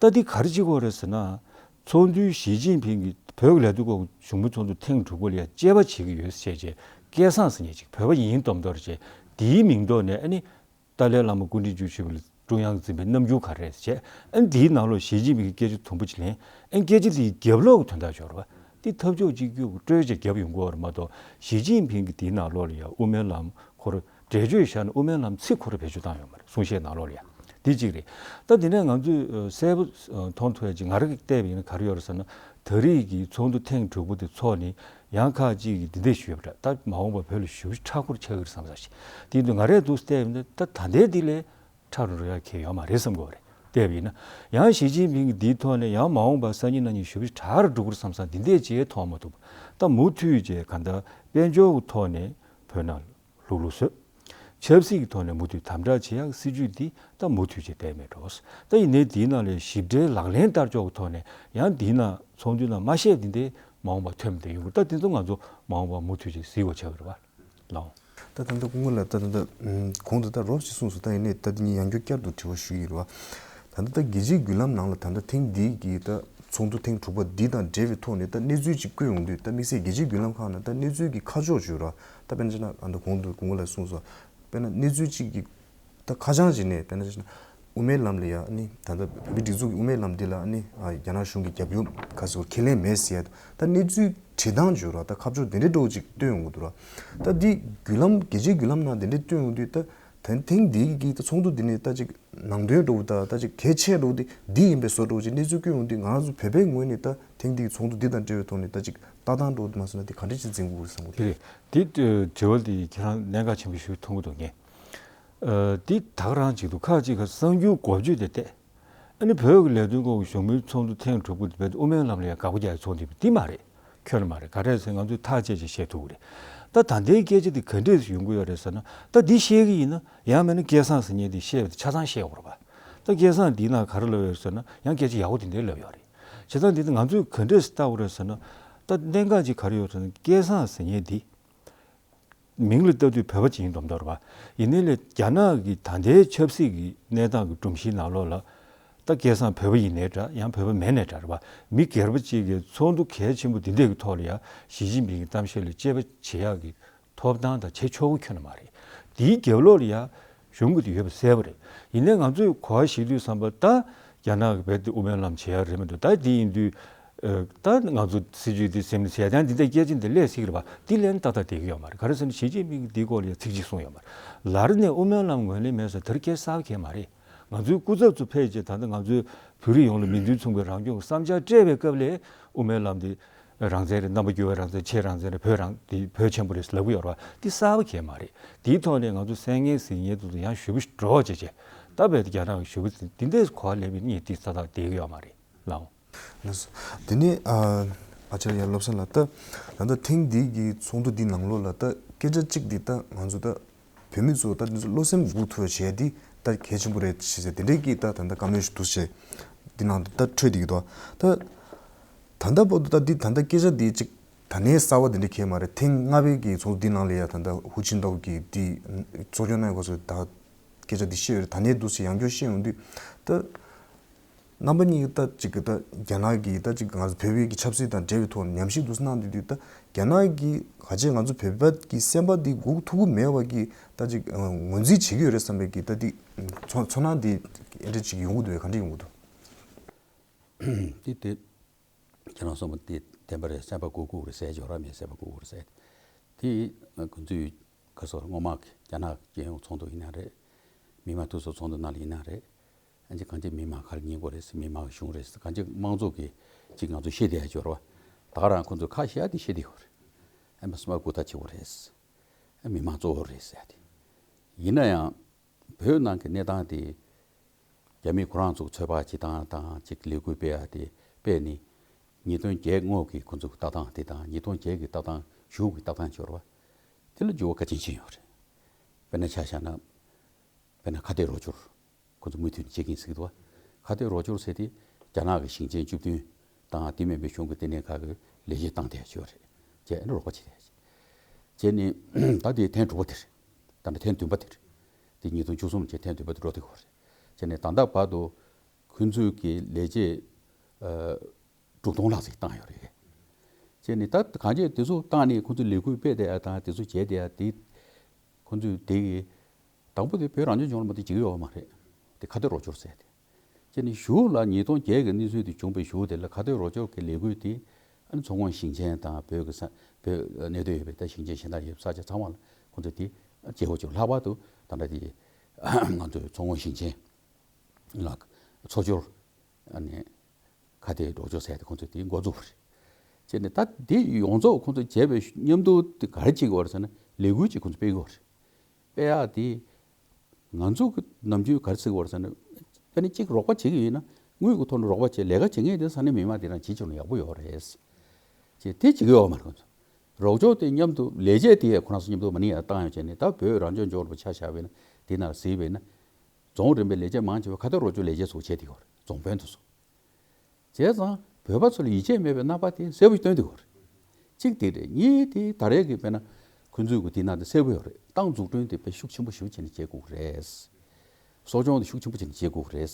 ད་འདི་ག་རེ་བྱེད་དགོས་རེད་ཟེར་ན། ཚོགས་འདུའི་ཞི་ཅིན་ཕིང་གིས་བོད་ཀྱི་ལས་དོན་སྐོར་གྱི་གཞུང་གི་ཚོགས་འདུ་ཐེངས་དྲུག་པ་ལ་ཡ་དཔྱད་པ་བྱེད་ཀྱི་ཡོད་ཟེར་བྱས་སྐལ་བཟང་ཟེར་མཁན་ཅིག་བོད་པ་ཡིན་མདོག་མདོག་རེད་བྱས་དེའི་མིང་ཐོག་ནས་ཨ་ནི། ཏཱ་ལའི་བླ་མ་སྐུ་ཕྲེང་བཅུ་བཞི་པ་ལ་ཀྲུང་དབྱང་འཛིན་པའི་རྣམ་འགྱུར་ག་རེ་རེད་ཟེར་བྱས། ཨ་ནི་དེའི་ནང་ལོགས་ཞི་ཅིན་ཕིང་གིས་སྐད་ཆ་དུམ་བུ་ཅིག་ལེན། ཨ་ནི་སྐད་ཆ་དེའི་རྒྱབ་ལོགས་ཀྱི་དོན་དག་ཤོར་བ། དེ་འཐབ་ཕྱོགས་གཅིག་གྱུར་གྱི་སྤྲོས་བཅས་རྒྱབ་ཡོང་གི་ཡོད་རེད་མ་གཏོགས་ཞི་ཅིན་ཕིང་གིས་དེའི་ནང་ལོགས་ལ་ཡང་དབུ་མའི་ལམ་ཁོ་རང་འགྲེལ་བརྗོད་བཞག་ནས་དབུ་མའི་ལམ་ཚིག་ཁོ་རང་བེད་སྤྱོད་བཏང་ཡོད་མ་རེད། གསུང་བཤད་ནང་ལོགས་ལ་ཡང་། དེ་གཅིག་རེད། ད་དེ་ནས་ང་ཚོས་གསལ་པོ་མཐོང་ཐུབ་ཡ་ཅིག་ང་རང་གིས་བལྟས་པ་ཡིན་ན་ག་རེ་ཡོད་རེད་ཟེར་ན། ད་རེས་ཀྱི་ཚོགས་འདུ་ཐེངས་དྲུག་པ་དེ་ཚོགས་ནས་ཡང་ཁག་ཅིག་གིས་འདི་འདྲ་ཞུས་པ་འདྲ། ད་མ་འོངས་པ་བོད་ལ་ཞེ་པོ་ཅིག་མཁྲེགས་པོ་ཆགས་ཀྱི་རེད་བསམ་ས་ཞིག་དེ་ཡིན་དུས་ང་རས་འདུག་བལྟས་པ་ཡིན་ན་ད་ད་ལྟའི་འདི་ལས་ཁྲ་རུ་འགྲོ་ཡ་གང་ཡང་ཡོད་མ་རེད་བསམ་གྱི་ཡོད་རེད། བལྟས་པ་ཡིན་ན། ཡང་ཞི་ཅིན་ཕིང་གིས་འདིའི་ཐོག་ནས་ཡང་མ་འོངས་པར་སང་ཉིན་གནངས་ཉིན་ཞེ་པོ་ཅིག་དྲག་རུ་འགྲོ་གི་རེད་བསམ་ས་འདི་འདྲས་ཅིག་མཐོང་མ་ཐུབ། ད་མུ་མཐུད་བྱས་གང་ལྟར་དཔལ་འབྱོར་གྱི་ཐོག་ནས་བོད་ནང་ལྷུག་ལྷུག་བཟོས། ཆབ་སྲིད་ཀྱི་ཐོག་ནས་མུ་མཐུད་དམ་དྲག་བྱེད་ཡག་སྲིད་ཇུས་འདི་ད་མུ་མཐུད་བྱས་བསྡད་མེད་འགྲོ། ད་ཡིན་ནའི་འདིའི་ནང་ལ་ཞིབ་ཕྲའི་ལག་ལེན་བསྟར་ཕྱོགས་ཀྱི་ཐོག་ནས་ཡང་འདིའི་ནང་ཚོགས་འདུའི་ནང་མ་བཤད་འདི་འདྲས་མ་འོངས་པར་ཐོན་བསྡད་ཡོང་གི་རེད། ད་དེ་ཚོ་ང་ཚོ་མ་འོངས་པར་མུ་མཐུད་བྱས་གཟིགས་དགོས་ཆགས་ཀྱི་རེད་བ། ལགས། ད་ད་ལྟ་སྐུ་ངོ་ལགས་ད་ད་ལྟ་གོང་དུ་ད་རོབ་ཅིག་གསུངས་སོང་། ད་ཡིན་ནའི་ད་འདི་ཉིད་ཡང་བསྐྱར་བསྐྱར་དུ་དྲི་བ་ཞུ་ཡི་རེད་བ། ད་ལྟ་ད་རྒྱལ་སྤྱིའི་བརྒྱུད་ལམ་ནང་ལ་ད་ལྟ་ཐེངས་འདིའི་གི་ད་ཚོགས་འདུ་ཐེངས་དྲུག་པ་འདི་དང་འབྲེལ་བའི་ཐོག་ནས་ད་གནས་ཚུལ་ཅིག་བཀོད་ཡོང་དུས་ད་དམིགས་བསལ་རྒྱལ་སྤྱིའི་བརྒྱུད་ལམ་ཁག་ནང་ད་གནས་ཚུལ་གྱི་ཁ་ཕྱོགས་བརྗོད་ར་ད་དཔེར་ན་ཅིག་ན་ཨ་ད་གོང་དུ་སྐུ་ངོ་ལགས་གསུངས་སོང་། དཔེར་ན་གནས་ཚུལ་ཅིག་གི་ད་ཁ་བྱང་ཅིག་ནས་དཔེར་ན་ཅིག་ན་དབུ་མའི་ལམ་ལ་ཡ་ཨ་ནི་ད་ལྟ་བོད་མིའི་སྒྲིག་འཛུགས་ཀྱི་དབུ་མའི་ལམ་འདི་ལ་ཨ་ནི་ཨ་རྒྱ་ནག་གཞུང་གི་རྒྱབ་སྐྱོར་ག་ཟེར་བ་ཁས་ལེན་མེད་ཟེར་ཡ་ད་གནས་ཚུལ་བྲིས་སྟངས་བརྗོད་ར་ད་ཁ་ཕྱོགས་དེ་འདྲའི་འདྲ་བོ་ཅིག་སྟོན་ཡོང་གི་འདུག་ར། ད་འདི་བརྒྱུད་ལམ་རྒྱལ་སྤྱིའི་བརྒྱུད་ལམ་ནང་དེ་འདྲའི་སྟོན་ཡོང་དུས་ད་ད་ཐེངས་འདིའི་གི་ད་ཚོགས་འདུ་འདི་ནས་ད་ཅིག་ནང་དོན་འདྲ་བོ་ད་ད་ཅིག་གལ་ཆེ་འདྲ་བོ་དེ་འདི་ཡིན་པའི་བཟོ་འདྲ་བོ་ཅིག་གནས་ཚུལ་བཀོད་ཡོང་དུས་ང་རང་ཚོ་བོད་པའི་ངོས་ནས་ད་ཐེངས་འདིའི་ཚོགས་འདུ་འདི་དང་འབྲེལ་བའི་ཐོག་ནས་ད་ཅིག་ལྟ་སྟངས་འདྲ་བོ་དེ་མ་སོང་ན་དེ་ག་འདྲ་ཅིག་འཛིན་དགོས་རེད་བསམ་གི་འདུག་དེ་རེད། དེ་དྲི་བ་འདི་ཁྱེད་རང་གནད་འགག་ཆེན་པོ་ཞིག་མཐོང་གི་འདུག་ངས། ཨ་འདི་ད་ག་རང་ཅིག་འདུག་ཁག་ཅིག་ག་གསར་འགྱུར་འགོ་བརྗོད་དེ་བལྟས། ཨ་ནི་བོད་ཀྱི་ལས་དོན་སྐོར་གྱི་བཞུགས་མོལ་ཚོགས་འདུ་ཐེངས་དྲུག་པ་དེ་བས་དབུ་མའི་ལམ་ལ་ཡང་དགག་པ་རྒྱག་ཡའི་ཚོགས་འདུ་དེ་མ་རེད། ཁྱོན་ནས་མ་རེད། ག་རེ་ཟེར་ང་ཚོས་ཐག་བཅད་བྱས་བཤད་ཐུབ་ཀྱི་རེད། ད་ད་ལྟའི་སྐད་ཆ་དེ་ག་འདྲས་སེ་ཡོང་གི་ཡོད་རེད་ཟེར་ན་ད་འདི་བཤད་ཀྱི་ཡིན་ན་ཡང་མིན་ན་སྐལ་བཟང་ཟེར་མཁན་དེ་བཤད་པ་དེ་ཆ་ཚང་བཤད་དགོས་རེད་པ། ད་སྐལ་བཟང་འདིའི་ནང་ག་རེ་ལབ་ཡོད་ཟེར་ན་ཡང་སྐད་ཆ་ཡག་པོ་དེ་འདྲས་ལབ་ཡོད་རེད། བྱས་ཙང་འདི་ད་ང་ཚོས་ག་འདྲས་སེ་ལྟ་དགོས་རེད་ཟེར་ན་ད་གནད་འགག་ཅིག་ག་རེ་ཡོད་ཟེར་ན་སྐལ་བཟང་ཟེར་མཁན་འདི། མིང་ལ་ལྟ་དུས་བོད་པ་ཅིག་ཡིན་མདོག་མདོག་རེད་པ། ཡིན་ནའི་ལས་རྒྱ་ནག་གི་ད་ལྟའི་ཆབ་སྲིད་ཀྱི་གནས་སྟངས་ཀྱི་སྒྲོམ་གཞིའི་ནང་ལོགས་ལ། ད་སྐལ་བཟང་བོད་པ་ཡིན་ནའི་འདྲ། ཡང་བོད་པ་མིན་ནའི་འདྲ་རེད་པ། མི་སྒེར་པ་གཅིག་གིས་ཚོགས་འདུ་གལ་ཆེན་པོ་འདི་འདྲའི་གི་ཐོག་ལ་ཡ་ཞི་ཅིན་ཕིང་གི་གཏམ་བཤད་ལ་དཔྱད་པ་བྱེད་ཡག་གི་ཐོབ་ཐང་དང་བྱེད་ཆོག་གི་ཁྱོན་ནས་མ་རེད། དེའི་རྒྱབ་ལོགས་ལ་ཡ་གཞུང་གི་དེ་ཡོད་པ་གསལ་པོ་རེད། ཡིན་ནའི་ང་ཚོས་གོ་བ་ཞིག་དུས་བསམ་པ་ད་རྒྱ་ནག་གི་བོད་དེ་དབུ་མའི་ལམ་བྱེད་ཡག་རེད་མི་འདུག་ད་དེ་ཡིན་དུས། ཨ། ད་ང་ཚོ་སྲིད་ཇུས་འདི་ཟིན་ཟེར་ཡ་དང་འདི་འདྲ་སྐད་ཆ་འདི་སླེབས་སྲིད་ཀྱི་རེད་པ། འདི་ལན་ཏག་ཏག་བསྡད་ཀྱི་ཡོད་མ་རེད། ག་རེ་ཟེར་ན་ཞི་ཅིན་ཕིང་གིས་འདིའི་སྐོར་ལ་ཡ་ཚིག་གཅིག་གསུངས་ཡོད་མ་རེད། ལར་ནས་དབུ་མའི་ལམ་ངོས་ལེན་མེད་ཟེར་དེར་སྐད་གསར་པ་གང་ཡང་མ་རེད། ང་ཚོའི་སྐུ་ཚབ་ཚོ་ཕེབས་རྗེས་ད་ལྟ་ང་ཚོའི་བོད་རིགས་ཡོངས་ལ་མིང་དོན་མཚུངས་པའི་རང་སྐྱོང་གི་བསམ་འཆར་སྤྲད་པའི་སྐབས་ལས་དབུ་མའི་ལམ་འདི་རང་བཙན་རེད། རྣམ་པ་འགྱུར་བའི་རང་བཙན། ཆེས་རང་བཙན་རེད། བོད་རང་འདི་བོད་ཆེན་པོ་རེད་ལབ་ཀྱི་ཡོད་རེད་པ། འདི་གསར་པ་གང་ཡང་མ་རེད། འདིའི་ཐོག་ནས་ང་ཚོ་གསན་མཁན་གཟིགས་མཁན་དེ་ཚོ་ཡང་ཞེ་པོ་འདྲ་བོ་བྱས་བྱས། ད་བོད་དེ་རྒྱ་ནག་གི་ཞེ་པོ་འདི་འདྲའི་གོ་བ་ལེན་པའི་གནས་འདི་ཏག་ཏག་བསྡད་ཀྱི་ཡོད་མ་རེད་ལགས། ལགས་སོ། དེ་ནས་ཨ་ཨ་ཅར་ཡ་བློ་བཟང་ལགས། ད་ད་ལྟ་ཐེངས་འདི་གི་ཚོགས་འདུ་འདི་ནང་ལོགས་ལ་ད་སྐད་ཆ་གཅིག་འདི་ད་ང་ཚོ་ད་བོད་མི་ཚོ་ད་འདི་ཚོ་བློ་སེམས་འགུག་ཐུབ་པ་བྱས་འདི་ད་གལ་ཆེན་པོ་རེད་ཞེས་ཟེར་དེ་འདྲའི་གི་ད་ད་ལྟ་བཀའ་མོལ་ཞིག་འདུག་ཟེར་འདི་ནང་དུ་ད་འཕྲོས་བསྡད་ཀྱི་འདུག་ད་ད་ལྟ་བར་དུ་ད་འདི་ད་ལྟ་སྐད་ཆ་འདི་གཅིག་ད་ནས་གསར་པ་དེ་འདྲ་གང་ཡང་མ་རེད། ཐེངས་ལྔ་པའི་གི་ཚོགས་འདུ་ནང་ལ་ཡ་ད་ལྟ་ཧུའུ་ཅིན་ཏའོ་གིས་འདི་གཙོ་སྐྱོང་གནང་ཡོད་སྐོར་སོགས་ད་སྐད་ཆ་འདི་བཤད་ཡོད་རེད། ད་ནས་འདུག་སེ་ཡང་བསྐྱར་བཤད་ཡོང་དུས་ད་རྣམ་པ་གཉིས་ཀྱིས་ད་ཅིག་གི་ད་རྒྱ་ནག་གི་ད་ཅིག་ང་ཚོ་བོད་པའི་གི་ཆབ་སྲིད་དང་འབྲེལ་བའི་ཐོག་ནས་ཉམས་ཞིབ་འདུག་སེ་གནང་བསྡད་དུས་ད་རྒྱ་ནག་གི་ག་ཅིག་ང་ཚོ་བོད་པ་གི་སེམས་པ་འདི་འགུག་ཐུབ་ཀྱི་མེད་པ་གི་ད་ཅིག་ངོས་འཛིན་བྱེད་ཀྱི་ཡོད་རེད་བསམ་པའི་གི་ད་འདི་ཚོར་ཚོར་སྣང་འདི་ཨེ་འདྲ་ཅིག་ཡོང་གི་འདུག་གས། ག་འདྲ་ཡོང་གི་འདུག་དེ་དེ། ཁྱེད་རང་གསུངས་པ་དེ་བདེན་པ་རེད། སེམས་པ་འགུག་འགུག་རེད་ཟེར། འབྱོར་ར་མེད། སེམས་པ་འགུག་འགུག་རེད་ཟེར། དེ་ཁོ་ཚོ་སྔོན་མ་རྒྱ་ནག་རྒྱལ་ཡོངས་ཚོགས་འདུ་ཡིན་ན་རེད། མི་མང་འཐུས་ཚོགས་ཚོགས་འདུ་ནང་ལ་ཡིན་ན་རེད། ཨ་ཅེ་གང་ཅི་མི་མང་ཁ་ལ་ཉན་དགོས་རེད། མི་མང་གཞུང་རེད། གང་ཅི་དམངས་གཙོ་གི་ཅིག་ང་ཚོ་བཤད་བསྡད་ཡ་འབྱོར་བ། ད་ག་རང་ཁོ་ཚོ་ཁ་བཤད་ཡ་དེ་བཤད་བསྡད་ཡོད་རེད། ཨ་མ་སེམས་པ་འགུག་ཐབས་བྱེད་དགོས་རེད། ཨ་མི་མང་གཙོ་བོ་རེད་ཟེར་ཡ་དེ། ཡིན་ན་ཡང་། བོད་ནང་གི་གནས་སྟངས་དེ། རྒྱ་མི་ཁོ་རང་ཚོ་ཚོད་དཔག་བྱེད་སྟངས་དང་ཅིག་ལས་འགུལ་སྤེལ་ཡ་དེ་སྤེལ་ནས། ཉིས་སྟོང་བརྒྱད་སྔོན་གྱི་ཁོ་ཚོ་གི་ལྟ་སྟངས་དེ་དང་ཉིས་སྟོང་བརྒྱད་ཀྱི་ལྟ་སྟངས་གཞུག་གི་ལྟ་སྟངས་འབྱོར་བ། དེ་ལ་འགྱུར་བ་ག་ཅན་ཕྱིན་ཡོད་རེད། དཔེར་ན་ཆ་བཞག་ན། དཔེར་ན་ཁ་གཏད་རོགས་སྐྱོར། ཁོ་ཚོ་མུ་མཐུད་བྱེད་ཀྱིན་ཟེར་གྱི་འདུག་བ། ཁ་གཏད་རོགས་སྐྱོར་ཟེར་དེ་རྒྱ་ནག་གི་ཞིང་ཆེན་བཅུ་བདུན་དང་དེ་མིན་པའི་གཞུང་གི་ལྟེ་གནས་ཁག་གི་ལས་བྱེད་བཏང་བསྡད་ཡ་ཅིག་ཡོད་རེད། བྱས་ནས་རོགས་པ་བྱེད་བསྡད་ཡ་ཅིག་བྱས་ནས་ད་དེ་ཐེངས་དྲུག་པ་དེ་རེད། ད་ནི་ཐེངས་བདུན་པ་དེ་རེད། དེ་ཉིས་སྟོང་བཅུ་གསུམ་བྱས་ཐེངས་བདུན་པ་དེ་འགྲོ་བསྡད་ཡོད་རེད། བྱས་ནས་ད་ལྟ་བར་དུ་ཁོ་ཚོས་ཀྱི་ལས་བྱེད་ཨ་དྲུག་སྟོང་ལྷག་ཙམ་བཏང་ཡོད་རེད། བྱས་ནས་ད་གང་ཅི་དེ་ཚོ་བཏང་ནས་ཁོ་ཚོས་ལས་འགུལ་སྤེལ་བསྡད་ཡ་དང་དེ་ཚོ་བྱས་བསྡད་ཡ་དེ། ཁོ་ཚོས་དེ་གི་དང་པོ་དེ་བོད་རང་སྐྱོང་ལྗོངས་ལ་མ་གཏོགས་བྱེད་ཀྱི་ཡོད་མ་རེད། དེ་ཁ་གཏད་རོགས་སྐྱོར་ཟེར་ཏེ། བྱས་ནས་གཞུག་ལ་ཉིས་སྟོང་བརྒྱད་ཀྱི་གནས་ཚུལ་དེ་བྱུང་བའི་གཞུག་དེ་ལ་ཁ་གཏད་རོགས་སྐྱོར་གྱི་ལས་འགུལ་དེ་ཨ་ནི་མཚོ་སྔོན་ཞིང་ཆེན་དང་བོད་ཀྱི་ས་བོད་གནས་སྡོད་ཡོད་པའི་ད་ཞིང་ཆེན་གཞན་དག་ཡོད་པའི་ས་ཆ་ཚང་མ་ལ་ཁོ་ཚོས་དེ་བྱེད་དགོས་བྱུང་། ལྷག་པར་དུ་ད་ལྟ་དེ་ང་ཚོའི་མཚོ་སྔོན་ཞིང་ཆེན་ལ་མཚོ་སྐྱོར་ཨ་ནི་ཁ་གཏད་རོགས་སྐྱོར་ཟེར་ཏེ་ཁོ་ཚོས་དེ་འགོ་བཙུགས་པ་རེད། བྱས་ནས་ད་དེ་ཡོངས་རྫོགས་ཁོ་ཚོས་བྱས་པའི་མཉམ་དུ་དེ་ག་རེ་བྱེད་དགོས་རེད་ཟེར་ན་ལས་འགུལ་ཅིག་ཁོ་ཚོས་སྤེལ་དགོས་རེད། སྤེལ་ཡག་དེ། ང་ཚོ་གི་ནམ་རྒྱུན་ག་རེ་ཟེར་དགོས་རེད་ཟེར་ན། དཔེར་ན་གཅིག་རོགས་པ་བྱེད་ཀྱི་ཡོད་ན་དངུལ་གྱི་ཐོག་ནས་རོགས་པ་བྱེད། ལས་ཀ་བྱེད་མཁན་དེ་ས་གནས་མི་མང་དེ་རང་བྱེད་ཆོག་ན་ཡག་པོ་ཡོད་རེད། ཅེས་དེ་བྱེད་ཀྱི་ཡོད་མ་རེད་ཁོ་ཚོ། རོགས་སྐྱོར་དེ་མཉམ་དུ་ལས་བྱེད་དེ་ཁོ་རང་ཚོ་མཉམ་དུ་མ་ནི་ཡར་བཏང་ཡོང་བྱས་ནས་ད་བོད་རང་སྐྱོང་ལྗོངས་ལ་ཆ་བཞག་པ་ཡིན་ན་དེ་ནང་གཟིགས་པ་ཡིན་ན། རྫོང་རིམ་པའི་ལས་བྱེད་མང་ཆེ་བ་ཁ་གཏད་རོགས་སྐྱོར་ལས་བྱེད་ཚོ་བྱེད་བསྡད་ཡོད་རེད། རྫོང་དཔོན་དེ་ཚོ། བྱས་ཙང་བོད་པ་ཚོ་ལ་ཡིད་ཆེས་མེད་པའི་རྣམ་པ་དེ་གསལ་པོ་སྟོན་བསྡད་ཡོད་རེད། གཅིག་དེ་རེད། གཉིས་དེ་ད་རེས་ཀྱི་དཔེར་ན་ཁོང་ཚོའི་གི་དེ་ནང་དེ་གསལ་པོ་ཡོད་རེད། ཏང་འཛུགས་སྐྲུན་དེ་དཔེ་ཤུགས་ཆེན་པོ་ཞེ་པོ་བྱས་ནས་བྱེད་དགོས་རེད། གསོ་སྐྱོང་དེ་ཤུགས་ཆེན་པོ་བྱས་ནས་བྱེད་དགོས་རེད།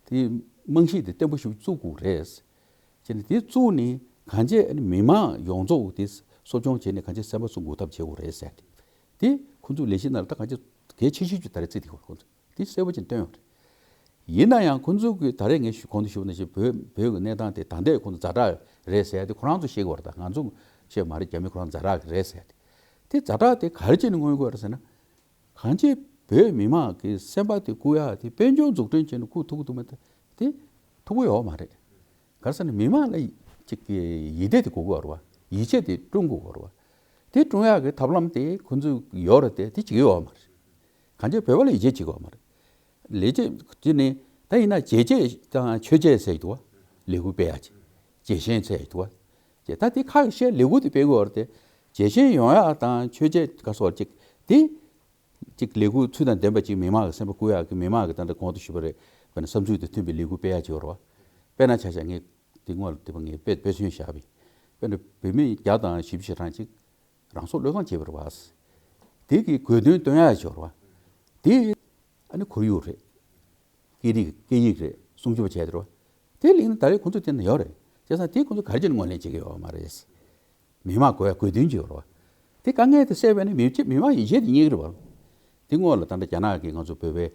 དེ་རྨང་གཞི་དེ་བརྟན་པོ་ཞེ་པོ་བཙུགས་དགོས་རེད། བྱས་ནས་དེ་བཙུགས་ནས་གང་བྱས་ཨ་ནི་མི་མང་ཡོངས་རྫོགས་དེ་གསོ་སྐྱོང་བྱས་ནས་གང་བྱས་སེམས་པ་ཚོ་འགུག་ཐབས་བྱེད་དགོས་རེད་ཟེར་ཏེ། དེ་ཁོང་ཚོའི་ལས་གཞི་ནང་ལ་ད་གང་བྱས་གལ་ཆེ་ཤོས་ཅིག་ད་རེས་བརྩིས་བསྡད་ཡོད་རེད་ཁོང་ཚོས། དེ་གསལ་པོ་ཅིག་བཏོན་ཡོད་རེད། ཡིན་ན་ཡང་ཁོང་ཚོ་གིས་ད་རེས་ངས་ཞུ་གོང་དུ་ཞུས་པ་ནང་བཞིན་བོད་བོད་ཀྱི་གནས་སྟངས་དེ་ད་ལྟའི་ཁོང་ཚོ་ཛ་དྲག་རེད་ཟེར་ཏེ་ཁོ་རང་ཚོ་བཤད་ཀྱི་ཡོད་རེད། ད་ང་ཚོ་བཤད་མ་རེད། རྒྱ་མི་ཁོ་རང་ཛ་དྲག་གི་རེད་ཟེར་ཏེ། དེ་ཛ་དྲག་དེ་ག་རེ་བྱས་ནས་མངོན་དགོས་རེད་ཟེར་ན། གང་ཅི་བོད་མི་མང་གི་སེམས་པ་དེ་བཀུག་ཡག་དེ་དཔལ་འབྱོར་འཛུགས་སྐྲུན་བྱས་ནས་བཀུག་ཐུབ་ཀྱི་འདུག་མེད་དེ་མཐོ་པོ་ཡོད་མ་རེད། ག་རེ་ཟེར་ན་མི་མང་ལ་ཅིག་གི་ཡིད་བདེ་དེ་དགོས་ཀྱི་ཡོད་རེད་བ། ཡིད་ཆེས་དེ་བསྐྲུན་དགོས་ཀྱི་ཡོད་རེད་བ། དེ་བསྐྲུན་ཡག་གི་ཐབས་ལམ་དེ་ཁོང་ཚོས་ཡོད་རེད་དེ་དེ་བྱེད་ཀྱི་ཡོད་མ་རེད། གང་ཅི་བོད་པ་ལ་ཡིད་ཆེས་བྱེད་ཀྱི་ཡོད་མ་རེད། ལས་བྱེད་དེ་ནི་ད་ཡིན་ན་བྱས་རྗེས་དང་ཆོས་བྱས་ཟེར་གྱི་འདུག་བ། ལས་འགུལ་སྤེལ་ཡག་ཅིག་བྱས་རྗེས་ཟེར་གྱི་འདུག་བ། ཅེས་ད་དེ་ཁ་བཤད་ལས་འགུལ་དེ་སྤེལ་དགོས་རེད་དེ། བྱས་རྗེས་ཡོང་ཡག་དང་ཆོས་བྱས་ག་སོགས་ཅིག་དེ། གཅིག་ལས་འགུལ་ཚུལ་དང་ལྡན་པ་གཅིག་མི་མང་གི་སེམས་པ་བཀུག་ཡག་གི་མི་མང་གི་ད་ལྟ་གོང་དུ་ཞུས་པ་རེད། དཔེར་ན་བསམ་ཚུལ་དང་མཐུན་པའི་ལས་འགུལ་སྤེལ་ཡག་ཅིག་ཡོད་རེད་བ། དཔེར་ན་ཆ་བཞག་ངས་དེ་སྔོན་ལ་དེ་བ་ངས་དཔེ་དཔེ་མཚོན་བཞག་པ་ཡིན། དཔེར་ན་བོད་མི་བརྒྱ་དང་བཞི་བཅུ་ཞེ་གྲངས་གཅིག་རང་སྲོག་བློས་བཀལ་བྱས་པ་རེད་བ། དེ་གི་དགོས་དོན་སྟོན་ཡག་ཅིག་ཡོད་རེད་བ། དེ་ཨ་ནི་ཁོར་ཡུག་རེད། སྐད་རིགས་སྐད་ཡིག་རེད། སྲུང་སྐྱོབ་བྱས་དེ་རེད་བ། དེ་གླེང་ན་ད་རེས་ཁོང་ཚོ་དེ་ན་ཡོད་རེད། བྱས་ཙང་དེ་ཁོང་ཚོ་ག་རེ་བྱས་ནས་ངོས་ལེན་བྱེད་ཀྱི་ཡོད་མ་རེད། མི་མང་དགོས་ཡ་དགོས་དོན་ཅིག་ཡོད་རེད་བ། དེ་དཀའ་ངལ་དེ་སེལ་བས་ན་མི་མི་མང་ཡིད་ཆེས་དེ་རྙེད་ཀྱི་རེད་བ། དེ་སྔོན་ལ་ད་ལྟ་རྒྱ་ནག་གིས་ང་ཚོ་བོད་པའི་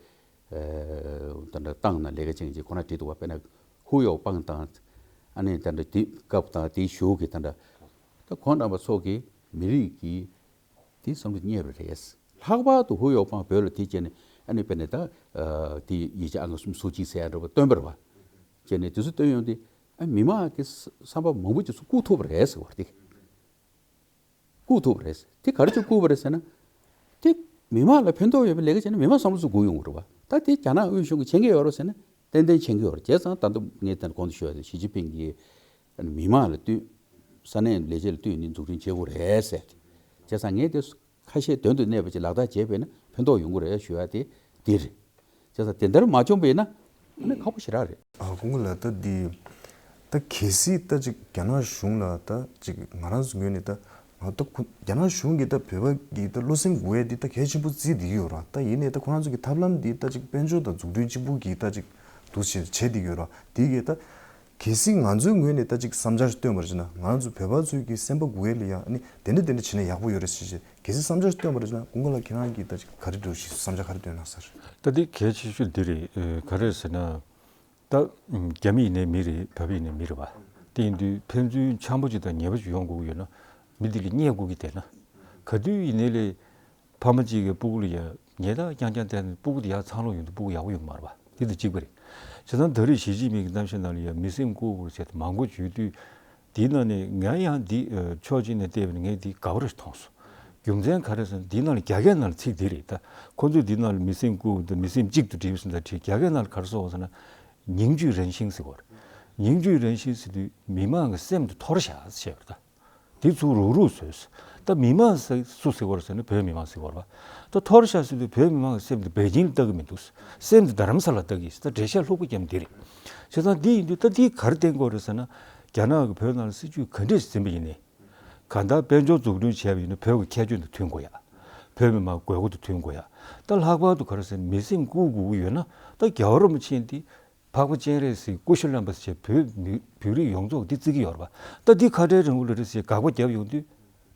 ད་ལྟ་ཏང་ནང་ལས་ཀ་བྱེད་མཁན་ཅིག་ཁོ་ན་བྲིས་འདུག་བ། དཔེར་ན་ཧུའུ་ཡའོ་པང་དང་ཨ་ནི་ད་ལྟ་དེ་སྐབས་དང་དེའི་གཞུག་གི་ད་ལྟ་ད་ཁོང་རྣམ་པ་ཚོ་གིས་མི་རིགས་ཀྱི་དེ་བསམ་བློ་རྙེད་པ་རེད། ལྷག་པར་དུ་ཧུའུ་ཡའོ་པང་བོད་ལ་དེ་བྱས་ནས་ཨ་ནི་དཔེར་ན་ད་དེ་ཡིག་ཆ་ཨང་ཀི་གསུམ་སོ་གཅིག་ཟེར་ཡ་འདྲ་བ་བཏོན་པ་རེད་བ། བྱས་ནས་དེ་ཚོ་བཏོན་ཡོང་དུས་ཨ་མི་མང་གི་བསམ་པ་མང་པོ་ཅིག་ཚུར་བཀུག་ཐུབ་པ་རེད་ཟེར་བ་རེད། བཀུག་ཐུབ་པ་རེད། དེ་ག་རེ་བྱས་བཀུག་པ་རེད་ཟེར་ན། དེ་མི་མང་ལ་ཕན་ཐོགས་ཡོད་པའི་ལས་ཀ་བྱས་ན་མི་མང་བསམ་བློ་ཚུར་འགུག་ཡོང་གི་རེད་བ། ད་དེ་རྒྱ་ནག་དབུས་གཞུང་གིས་བྱེད་ཀྱི་ཡོད་རེད་ཟེར་ན་ཏན་ཏན་བྱེད་ཀྱི་ཡོད་རེད། བྱས་ཙང་ད་ལྟ་ངས་ད་གོང་དུ་ཞུས་པ་ཞི་ཅིན་ཕིང་གིས་མི་མང་ལ་བསྟུན། ས་གནས་ལས་བྱེད་ལ་བསྟུན་ནས་འཛུགས་སྐྲུན་བྱེད་དགོས་རེད་ཟེར། བྱས་ཙང་ངས་དེ་ཁ་ཤས་དོན་དུ་གནས་པ་ཅིག་ལག་བསྟར་བྱས་པས་ན་ཕན་ཐོགས་ཡོང་གི་རེད་ཞུ་ཡ་དེ་འདི་རེད། བྱས་ཙང་དེ་འདྲ་མ་བྱུང་བས་ན་ཨ་ནི་ཁག་པོ་ཞེ་དྲག་རེད། ཨ་སྐུ་ངོ་ལགས། ད་འདི་ད་གལ་སྲིད་ད་ཅིག་རྒྱ་ནག་གཞུང་ལ་ད་ཅིག་ང་རང་ཚོ་ངོས་ནས་ད་ང་ད་ཁོ་རྒྱ་ནག་གཞུང་གིས་ད་བོད་པ་གི་ད་བློ་སེམས་འགུག་ཡས་འདི་ད་གལ་ཆེན་པོ་བརྩིས་བསྡད་ཀྱི་ཡོད་ར། ད་ཡིན་ནའི་ད་ཁོ་རང་ཚོ་གི་ཐབས་ལམ་འདི་ད་ཅིག་དཔལ་འབྱོར་དང་འཛུགས་སྐྲུན་གཅིག་པུ་གི་ད་ཅིག་འདུག་བྱས་བྱས་བསྡད་ཀྱི་ཡོད་ར། དེ་གི་ད་གལ་སྲིད་ང་ཚོའི་ངོས་ནས་ད་ཅིག་བསམ་འཆར་བཏོན་པར་བྱས་ན་ང་རང་ཚོ་བོད་པ་ཚོའི་གི་སེམས་པ་འགུག་ཡས་ལ་ཡ་ཨ་ནི་དེ་འདྲ་དེ་འདྲ་བྱས་ན་ཡག་པོ་ཡོད་རེད་ཟེར་བྱས་གལ་སྲིད་བསམ་འཆར་བཏོན་པར་བྱས་ན་སྐུ་ངོ་ལགས་ཁྱེད་རང་གིས་ད་ཅིག་ག་རེ་འདྲ་ཞིག་བསམ་འཆར་ག་རེ་བཏོན་གནང་ཟེར། ད་འདི་གལ་ཆེ་ཤོས་འདི་རེད། ཨ་ག་རེ་ཟེར་ན། ད་རྒྱ་མི་ཡིན་ནའི་མི་རེད། བོད་པ་ཡིན་ནའི་མི་རེད་བ། དེ་ཡིན་དུས་ཕན་ཚུན་འཆམ་པོ་ཅིག་དང་ཉེ་པོ་ཅིག་ཡོང་དགོས་ཀྱི་ཡོད་ན་མི་འདི་ལ་བརྙས་དགོས་ཀྱི་བསྡད་ན། ག་དུས་ཡིན་ནའི་ལས་ཕ་མ་གཅིག་གི་སྤུ་གུ་ལ་ཡ་ཉེས་རྡུང་རྐྱང་རྐྱང་བསྟན་ནས་སྤུ་གུ་དེ་ཡར་འཚང་ལོག་ཡོང་དུས་སྤུ་གུ་ཡག་པོ་ཡོང་གི་མ་རེད་བ། དེ་དང་གཅིག་པ་རེད། བྱས་ཙང་ད་རེས་ཞི་ཅིན་ཕིང་གི་གཏམ་བཤད་ནང་ལ་ཡ་མི་སེམས་བཀུག་དགོས་ཟེར་དེ་མང་པོ་བརྗོད་དུས། དེའི་ནང་ནས་ང་ཡང་འདི་ཕྱོགས་གཅིག་ནས་བལྟས་པ་ན་ངས་འདི་དགའ་པོ་རེ་མཐོང་སོང་། རྒྱུ་མཚན་ག་རེ་ཟེར་ན་འདིའི་ནང་ལ་རྒྱ་སྐད་ནང་ལ་ཚིག་འདི་རེད་ད། ཁོ་ཚོས་འདིའི་ནང་ལ་མི་སེམས་བཀུག་དང་མི་སེམས་གཅིག་ཏུ་སྒྲིལ་ཟེར་ད་བྲིས། རྒྱ་སྐད་ནང་ལ་ག་རེ་སོགས་ཟེར་ན། 凝聚人心 ཟེར་བ་རེད། 凝聚人心 ཟེར་དུས་མི་མང་གི་སེམས་དེ་འཐོར་བཞག་ཟེར་བ་རེད་ད། དེ་ཚུར་རུག་རུག་བཟོས། ད་མི་མང་ཟེར་སུ་ཟེར་བ་རེད་ཟེར་ན་བོད་མི་མང་ཟེར་བ་རེད་བ། ད་འཐོར་བཞག་ཟེར་དུས་བོད་མི་མང་གི་སེམས་དེ་པེ་ཅིང་ལ་ལྟ་གི་མི་འདུག་སེམས་དེ་རྡ་རམ་ས་ལ་ལྟ་གི་ཡིན་ཟེར་ད་འགྲེལ་བཤད་ལྷུག་པོ་བརྒྱབ་འདི་རེད། བྱས་ཙང་འདི་ཡིན་དུས་ད་འདི་ག་རེ་བསྟན་དགོས་རེད་ཟེར་ན། རྒྱ་ནག་གི་བོད་ནང་ལ་སྲིད་ཇུས་ག་འདྲས་འཛིན་པ་ཡིན་ནའི། གང་ལྟར་དཔལ་འབྱོར་འཛུགས་སྐྲུན་བྱས་པ་ཡིན་ན་བོད་ཀྱི་ཁྱད་ཆོས་དང་མཐུན་དགོས་ཡ། བོད་མི་མང་དགོས་མཁོ་དང་མཐུན་དགོས་ཡ། ད་ལྷག་པར་དུ་ག་རེ་ཟེར་མི་སེམས་བཀུག་དགོས་ཀྱི་ཡོད་ན་ད་རྒྱལ་བ་རིན་པོ་ཆེ་འདི་འཕགས་པ་སྤྱན་རས་གཟིགས་སྐུ་ཞབས་རྣམ་པ་ཟེར་བྱས་བོད་མི་བོད་རིགས་ཡོངས་རྫོགས་འདི་བརྩི་གི་ཡོད་རེད་པ། ད་འདི་ཁ་བྲལ་རིང་ལུགས་རེད་ཟེར་དགག་པ་བརྒྱབ་ཡོང་དུས་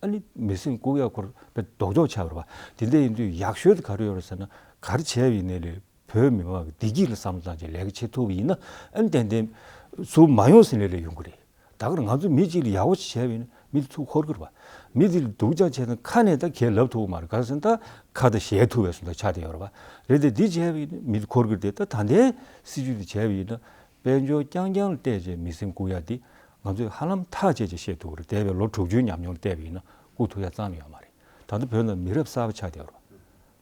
ཨ་ནི་མི་སེམས་བཀུག་ཡ་ཁོར་དཔེ་ལྡོག་ཕྱོགས་ཆགས་པ་རེད་པ། དེ་འདྲ་ཡིན་དུས་ཡག་ཤོས་དེ་ག་རེ་ཡོད་རེད་ཟེར་ན་ག་རེ་བྱས་པ་ཡིན་ནའི་ལས། བོད་མི་མང་གི་བདེ་སྐྱིད་ལ་བསམ་བློ་བཏང་བྱས་ལས་ཀ་བྱེད་ཐུབ་པ་ཡིན་ན་ཨ་ནི་ཏན་ཏན་ཚུར་མ་ཡོང་ཟེར་ལས་ལས་ཡོང་གི་རེད། ད་གར་ང་ཚོ་མི་གཅིག་ལ་ཡག་པོ་ཞིག་བྱས་པ་ཡིན་ན་མི་དེ་ཚུར་འཁོར་གི་རེད་པ། མི་དེ་ལ་སྡུག་ཅག་བྱས་ན་ཁ་ནས་ད་གས་ལབ་ཐུབ་ཀྱི་མ་རེད། ག་རེ་ཟེར་ན་ད་ཁ་དང་ཞལ་ཐུག་པའི་བཟོ་འདྲ་ཆགས་བསྡད་ཡོད་རེད་པ། རེད་དེ་འདི་བྱས་པ་ཡིན་ན་མི་དེ་འཁོར་གི་རེད་དེ། ད་ད་ལྟའི་སྲིད་ཇུས་དེ་བྱས་པ་ཡིན་ན་དཔལ་འབྱོར་རྐྱང་རྐྱང་ལ་བལྟས་བྱས་མི་སེམས་བཀུག་ཡ་དེ་ང་ཚོས་ཧ་ལམ་ཐག་བཅད་བྱས་བཤད་ཐུབ་ཀྱི་རེད། འདས་པའི་ལོ་དྲུག་ཅུའི་ཉམས་མྱོང་ལ་བལྟས་པ་ཡིན་ན་བཀུག་ཐུབ་ཡ་རྩ་ནས་ཡོད་མ་རེད། ད་ལྟ་བོད་ནང་མི་རབས་གསར་པ་ཆགས་བསྡད་ཡོད་རེད་པ།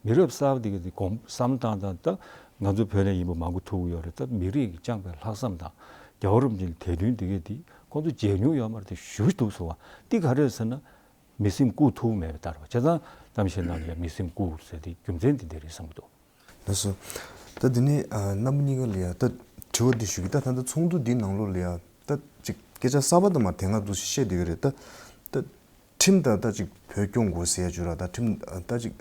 མི་རབས་གསར་པ་དེ་ག་དེ་དགོངས་བསམ་བཏང་བཏང་ད་ང་ཚོ་བོད་ནས་ཡིན་པ་མང་པོ་ཐུག་གི་ཡོད་རེད། ད་མི་རིགས་ཀྱིས་བསྐྱངས་པའི་ལྷག་བསམ་དང་རྒྱལ་བ་རིན་པོ་ཆེ་གི་དད་འདུན་དེ་ག་དེ་ཁོང་ཚོ་མཇལ་མྱོང་ཡོད་མ་རེད། དེ་ཞུ་འདུག་སོང་བ་འདི་ག་རེ་རེད་ཟེར་ན་མི་སེམས་བཀུག་ཐུབ་མེད་པའི་ལྟར་བ། བྱས་ཙང་གཏམ་བཤད་ནང་ལ་ཡང་མི་སེམས་བཀུག་ཟེར་དེ་རྒྱུ་མཚན་དེ་འདྲ་རེད་བསམ་གྱི་འདུག་ལགས་སོ། ད་དེ་ནས་ཨ་རྣམ་པ་གཉིས་ཀ་ལ་ཡང་ད་དྲི་བ་འདི་ཞུ་གི། ད་ད་ལྟ་ཚོགས་འདུ་འདིའི་ནང་ལོགས་ལ་ཡང་ད་ཅིག་སྐད་ཆ་གསར་པ་དང་མ་དེ་སྔ་འདུག་སེ་བཤད་བསྡད་ཡོད་རེད། ད་ད། ཁྲིམས་ལྟར་ད་ཅིག་བོད་སྐྱོང་དགོས་ཟེར་རྒྱུ་ར། ད་ཁྲིམས་ད་ཅིག་